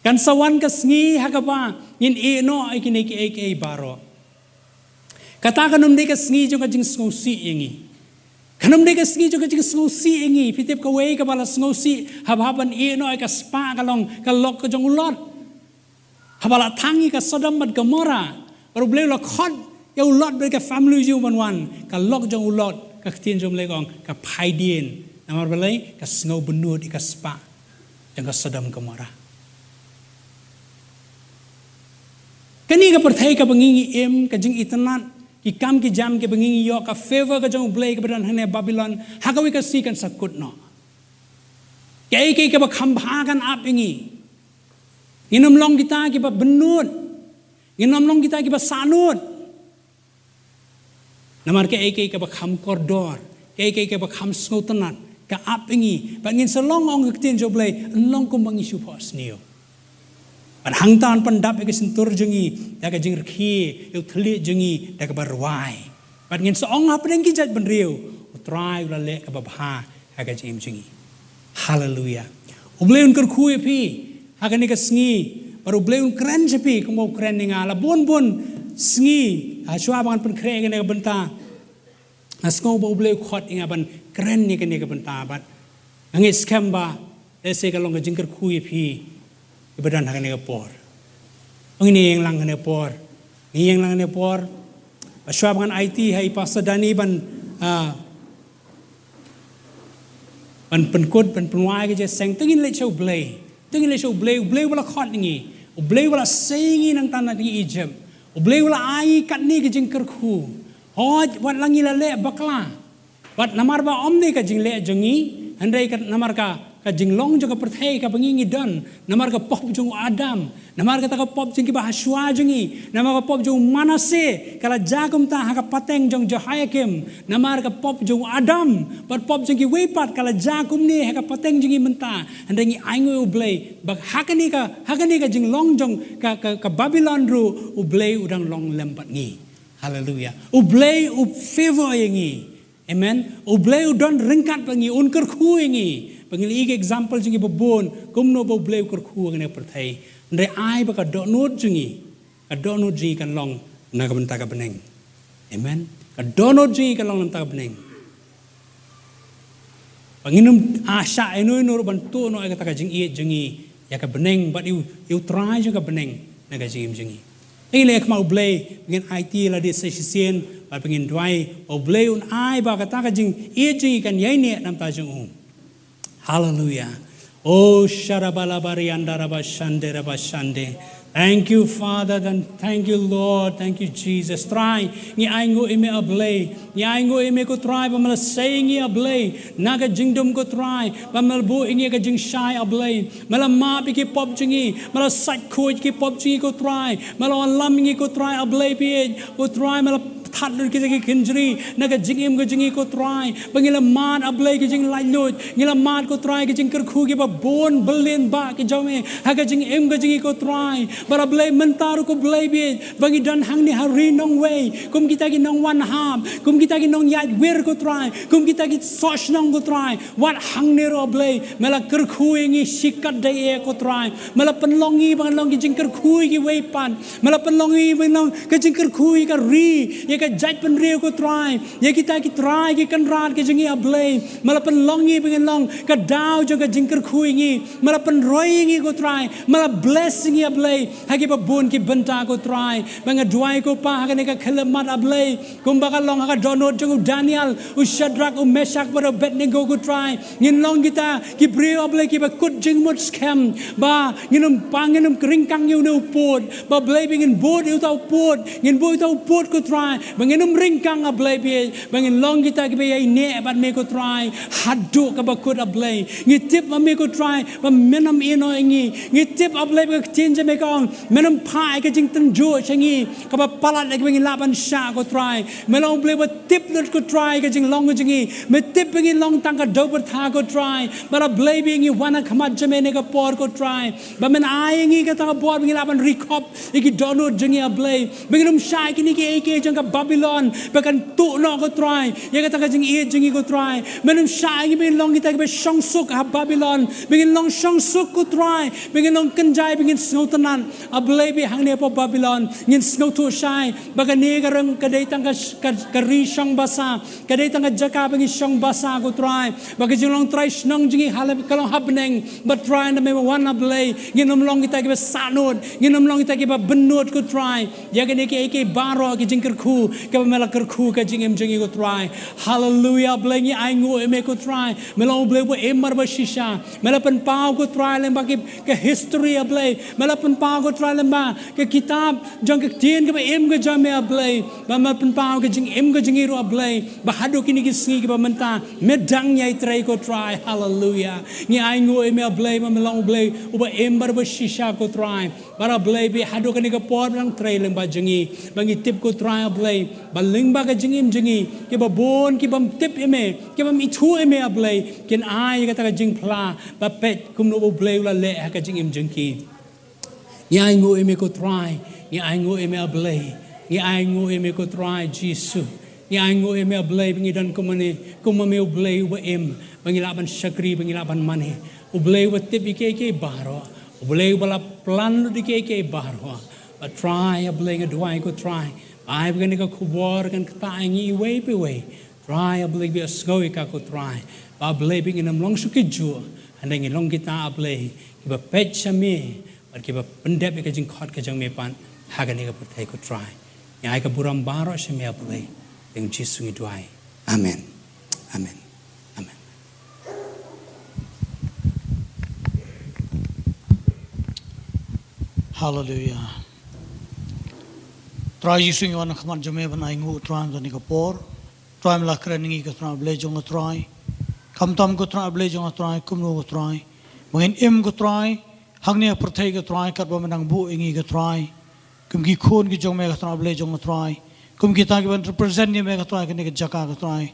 Kan sa wan ka sngi ha kaba ngin ïeh noh ïa kine kiei kiei baroh. Kata kan ym dei ka sngi jong ka jingsngewsih ïa ngi. Kan ym dei ka sngi jong ka jingsngewsih ïa ngi. Phi tip kawei kaba la sngewsih haba hap ban ïeh noh ïa ka spah ka long ka lok ka jong u Lot. Haba la thang ïa ka Sodom bad Gomorrah, bad U Blei u la khot ïa u Lot bad ka family jong u ban wan, ka lok jong u Lot, ka ktien jong U Blei ka ong ka phai dien. Namar balei? Ka sngew bynnud ïa ka spah jong ka Sodom Gomorrah. Kane ka pyrthei kaba ngi ngi im, ka jingitynnad, ki kam ki jam kiba ngi ngi ïoh, ka favor ka jong U Blei kaba don hangne Babilon, ha kawei ka sngi kan sa kut noh. Kaei kaei kaba kham bha kan ap ïa ngi. Ngin ym long kita kiba bynnud. Ngin ym long kita kiba sahnud. Namar kaei kaei kaba kham kordor, kaei kaei kaba kham sngewtynnad, ka ap ïa ngi. Bad ngin sa long, ong ka ktien jong U Blei, yn long kumba ngi shu phohsniew. Bad hangta yn pyndap ïa ka shyntur jong ngi da ka jingrkhie, ïa u thylliej jong ngi da kaba rwai. Bad ngin sa ong hapdeng ki jaitbynriew, U Trai u la leh kaba bha ha ka jingim jong ngi. Haleluia. U Blei un kyrkhu ïa phi ha kane ka sngi, bad U Blei un kren sha phi kumba u kren ïa nga la bun bun sngi, ha shuwa ba ngan pynkhreh ïa kane ka bynta. Nga sngew ba U Blei u khot ïa nga ban kren ïa kane ka bynta, bad nga ngeit skhem ba lehse ka long ka jingkyrkhu ïa phi kiba don ha kane ka por. Ngin ïeng lang ne por. Ngin ïeng lang ne por. Ba shuwa ba ngan aiti ha i Pastor Dani ban, ah, ban pynkut, ban pynwai ka jingïaseng. Te ngin leit sha U Blei. Te ngin leit sha U Blei, U Blei uba la khot ngi. U Blei uba la sei ngi nangta na ka Egypt. U Blei uba la ai katne ka jingkyrkhu. Hooid, wat la ngi la leh bakla. Bad namar ba ym dei ka jingleh jong ngi, hynrei ka, namar ka, ka jinglong jong ka pyrthei kaba ngi ngi don, namar ka pop jong u Adam, namar kata ka pop jong kiba ha shuwa jong ngi, namar ka pop jong u Manasseh, ka la jia kumta ha ka pateng jong Jehoiakim, namar ka pop jong u Adam, bad pop jong kiwei pat ka la jia kumne ha ka pateng jong ngi mynta, hynrei ngi ainguh ïa U Blei, ba ha kane ka, ha kane ka jinglong jong ka, ka, ka Babylon ruh, U Blei u dang long lem bad ngi. Haleluia. U Blei u favor ïa ngi. Amen. U Blei u don ryngkat bad ngi, un kyrkhu ïa ngi. Ba ngi la ïohi ka example jong ngi babun, kumno ba U Blei u kyrkhu ïa kane ka pyrthei. Hynrei ai ba ka dohnud jong ngi, ka dohnud jong ngi kan long na ka bynta ka bneng. Amen. Ka dohnud jong ngi kan long na ka bynta ka bneng. Ba ngin ym, ah, shah ïano ïano ruh ban tuh noh ïa kata ka jingïeit jong ngi ïa ka bneng, bad ïa u, ïa U Trai jong ka bneng na ka jingim jong ngi. Ngi leh khmat U Blei, ba ngin aiti lade sa shisien, bad ba ngin duwai, ba U Blei un ai ba kata ka jingïeit jong ngi kan ïaineh na ka bynta jong u. Haleluia. Oh, sharabalabari andarabashande rabashande. Thank you, Father, and thank you, Lord. Thank you, Jesus. Trai, ngi ainguh ïa me, A Blei. Ngi ainguh ïa me ko Trai, ba me la sei ngi, A Blei. Na ka jingdum ko Trai, ba me la buh ïa ngi ka jingshai, A Blei. Me la map ïa ki pop jong ngi, me la sait khuid ïa ki pop jong ngi ko Trai. Me la wallam ïa ngi ko Trai, A Blei bieit. Ko Trai, me la pynthad lut kita ki kynjri na ka jingim ka jong ngi ko Trai. Ba ngi la mad, A Blei, ka jinglaitluid. Ngi la mad ko Trai ka jingkyrkhu kiba bun byllian bah ki jong me ha ka jingim ka jong ngi ko Trai. Bad A Blei mynta ruh ko Blei bieit, ba ngi don hangne ha ri nongwei, kum kita ki nongwan hap, kum kita ki nongïaid wir ko Trai, kum kita ki sohshnong ko Trai. Wat hangne ruh A Blei, me la kyrkhu ïa ngi shikatdei eh ko Trai. Me la pynlong ngi ba ngin long ki jingkyrkhu ïa kiwei pat. Me la pynlong ngi ba ngin long ka jingkyrkhu ïa ka ri, ïa ka jaitbynriew ko Trai. Ïa kita ki trai ki kynrad ki jong ngi A Blei. Me la pynlong ngi ba ngin long ka daw jong ka jingkyrkhu ïa ngi. Me la pynroi ïa ngi ko Trai. Me la bless ïa ngi A Blei ha kiba bun ki bynta ko Trai. Ba nga duwai ko Pa ha kane ka khyllipmat A Blei, kumba ka long ha ka dohnud jong u Daniel, u Shadrach, u Meshach bad u Abednego ko Trai. Ngin long kita ki briew A Blei kiba kut jingmut skhem, ba ngin ym pang, ngin ym ryngkang ïa une u pud. Ba Blei bieit, ngin bud ïa uta u pud, ngin bud ïa uta u pud ko Trai. Ba ngin ym ryngkang A Blei bieit, ba ngin long kita kiba ïaineh bad me ko Trai haduh kaba kut A Blei. Ngi tip ma me ko Trai ba men ym ïehnoh ïa ngi. Ngi tip A Blei ba ka ktien jong me ka ong, men ym phah ïa ka jingtynjuh sha ngi kaba palat ïa kaba ngin lah ban shah ko Trai. Me long U Blei ba tip lut ko Trai ka jinglong ka jong ngi. Me tip ba ngin long tang ka dewbyrtha ko Trai. Bad A Blei bieit, ngi wan ha khmat jong me ha kane ka por ko Trai, ba men ai ïa ngi kata ka bor ba ngin lah ban ri khop ïa ki dohnud jong ngi A Blei. Ba ngin ym shah ïa kine kiei kiei jong ka Babylon ba kan tuh noh ko Trai ïa kata ka jingïeit jong ngi ko Trai. Men ym shah ïa ngi ba ngin long kita kiba shongsuk ha Babylon. Ba ngin long shongsuk ko Trai. Ba ngin long kynjai, ba ngin sngewtynnat. A Blei bieit, hangne hapoh Babylon ngin sngewthuh shai ba kane ka rang ka dei tang ka, ka, ka ri shong basa. Ka dei tang ka jaka ba ngi shong basa ko Trai. Ba ka jinglong trai shnong jong ngi ha la ka long ha bneng. Ba Trai, na me ba wan A Blei, ngin ym long kita kiba sahnud, ngin ym long kita kiba bynnud ko Trai ïa kine kiei kiei baroh ki jingkyrkhu kiba me la kyrkhu ka jingim jong ngi ko Trai. Haleluia, Blei ngi ainguh ïa me ko Trai. Me long U Blei uba im bad ba shisha. Me la pynpaw ko Trai lyngba ki, ka history A Blei. Me la pynpaw ko Trai lyngba ka kitab jong ka ktien kaba im ka jong me A Blei. Ba me la pynpaw ka jingim ka jong ngi ruh A Blei, ba haduh kine ki sngi kiba mynta me dang ïai trei ko Trai. Haleluia. Ngi ainguh ïa me A Blei ba me long U Blei uba im bad ba shisha ko Trai. Bad A Blei bieit, haduh kane ka por ba dang trei lyngba jong ngi, ba ngi tip ko Trai A Blei ba lyngba ka jingim jong ngi, kiba bun kibym tip ïa me, kibym ithuh ïa me A Blei, kin ai ïa kata ka jingphla ba peit kumno U Blei u la leh ha ka jingim jong ki. Ngi ainguh ïa me ko Trai, ngi ainguh ïa me A Blei, ngi ainguh ïa me ko Trai Jisu. Ngi ainguh ïa me A Blei ba ngi don kum ma me, kum ma me U Blei uba im, ba ngi lah ban shakri, ba ngi lah ban mane. U Blei uba tip ïa kiei kiei baroh, U Blei uba la plan lut ïa kiei kiei baroh. Ba Trai A Blei, nga duwai ko Trai, ba ai ba kane ka khubor kan ktah ïa ngi iwei pa iwei. Trai A Blei, ba ïohsngew ïa ka ko Trai, ba A Blei ba ngin ym long shuh ki juh, hynrei ngin long kita A Blei kiba peit sha me, bad kiba pyndep ïa ka jingkhot ka jong me pat ha kane ka pyrthei ko Trai. Ngi ai ka burom baroh sha me, A Blei. Ha ka kyrteng Jisu ngi duwai. Amen. Amen. Amen. Haleluia. Trai Jisu, ngi wan ha khmat jong me ban ainguh, Trai, ha kane ka por. Trai, me la kren ïa ngi ko Trai, A Blei jong nga, Trai. Khamtam ko Trai, A Blei jong nga, Trai, kumno ko Trai, ba ngin im ko Trai hangne ha pyrthei ko Trai, katba me dang buh ïa ngi ko Trai kum ki khun ki jong me ko Trai, A Blei jong nga, Trai, kum kita kiban represent ïa me ko Trai ha kane ka jaka ko Trai.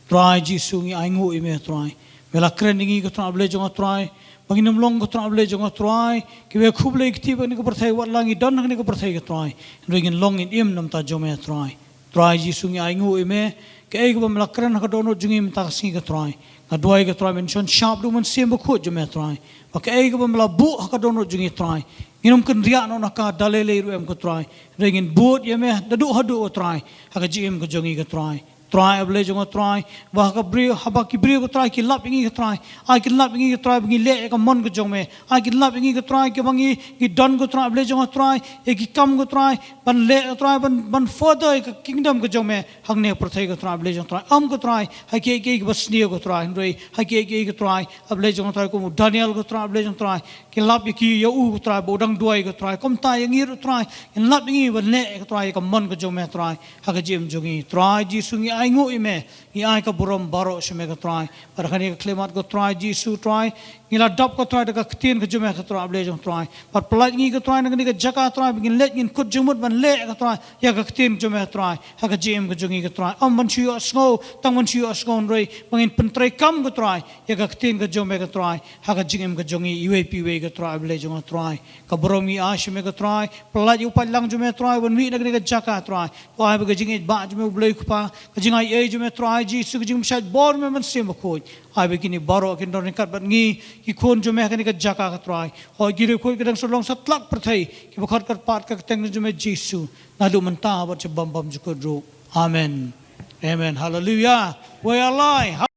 Trai Jisu, ngi ainguh ïa me, Trai. Me la kren ïa ngi ko Trai, A Blei jong nga, Trai, ba ngin ym long ko Trai, A Blei jong nga, Trai, kiba khublei kti bad kane ka pyrthei, wat la ngi don ha kane ka pyrthei ko Trai, hynrei ngin long, ngin im na ka bynta jong me, Trai. Trai Jisu, ngi ainguh ïa me, kaei kaba me la kren ha ka dohnud jong ngi mynta ka sngi ko Trai. Nga duwai ko Trai, men shon shap da u Mynsiem Bakhuid jong me, Trai, ba kaei kaba me la buh ha ka dohnud jong ngi, Trai, ngin ym kynriah noh na ka da lei lei ruh em ko Trai, hynrei ngin bud ïa me naduh haduh ko Trai ha ka jingim ka jong ngi ko Trai. Trai, A Blei jong nga, Trai, ba ha ka briew, haba ki briew ko Trai ki lap ïa ngi ko Trai, ai kin lap ïa ngi ko Trai ba ngi leh ïa ka mon ka jong me. Ai kin lap ïa ngi ko Trai, kiba ngi, ngi don ko Trai, A Blei jong nga, Trai, ïa ki kam ko Trai, ban leh ko Trai, ban, ban further ïa ka kingdom ka jong me hangne ha pyrthei ko Trai, A Blei jong nga, Trai. Ym ko Trai ha kiei kiei kiba sniew ko Trai, hynrei ha kiei kiei ko Trai, A Blei jong nga, Trai, kum u Daniel ko Trai, A Blei jong nga, Trai, ki lap ïa ki, ïa u ko Trai, ba u dang duwai ko Trai. Kumta ïa ngi ruh Trai, kin lap ïa ngi ban leh ko Trai ïa ka mon ka jong me, Trai, ha ka jingim jong ngi. Trai Jisu, ngi ainguh ïa me, ngi ai ka burom baroh sha me ko Trai. Bad ha kane ka khyllipmat ko Trai Jisu, Trai, ngi la dap ko Trai da ka ktien ka jong me ko Trai, A Blei jong nga, Trai. Bad pyllait ngi ko Trai na kane ka jaka, Trai, ba ngin leit, ngin kut jingmut ban leh ko Trai ïa ka ktien jong me, Trai, ha ka jingim ka jong ngi ko Trai. Ym ban shu ïohsngew, tang ban shu ïohsngew, hynrei ba ngin pyntreikam ko Trai ïa ka ktien ka jong me ko Trai ha ka jingim ka jong ngi iwei pa iwei ko Trai, A Blei jong nga, Trai. Ka burom ngi ai sha me ko Trai. Pyllait ïa u paidlang jong me, Trai, ban mih na kane ka jaka, Trai. To ai ba ka jingïeit bah jong me, U Blei U Kpa, ka jingaiei jong me, Trai Jisu, ka jingpynshait bor jong me, Mynsiem Bakhuid, ai ba kine baroh kin don ryngkat bad ngi, ki khun jong me ha kane ka jaka ko Trai. Hooid, ki riewkhuid ka dang shu long satlak pyrthei, kiba khot kyrpad ha ka kyrteng jong me Jisu, naduh mynta bad sha bym bymjukut ruh. Amen. Amen. Haleluia. Wei, A Blei.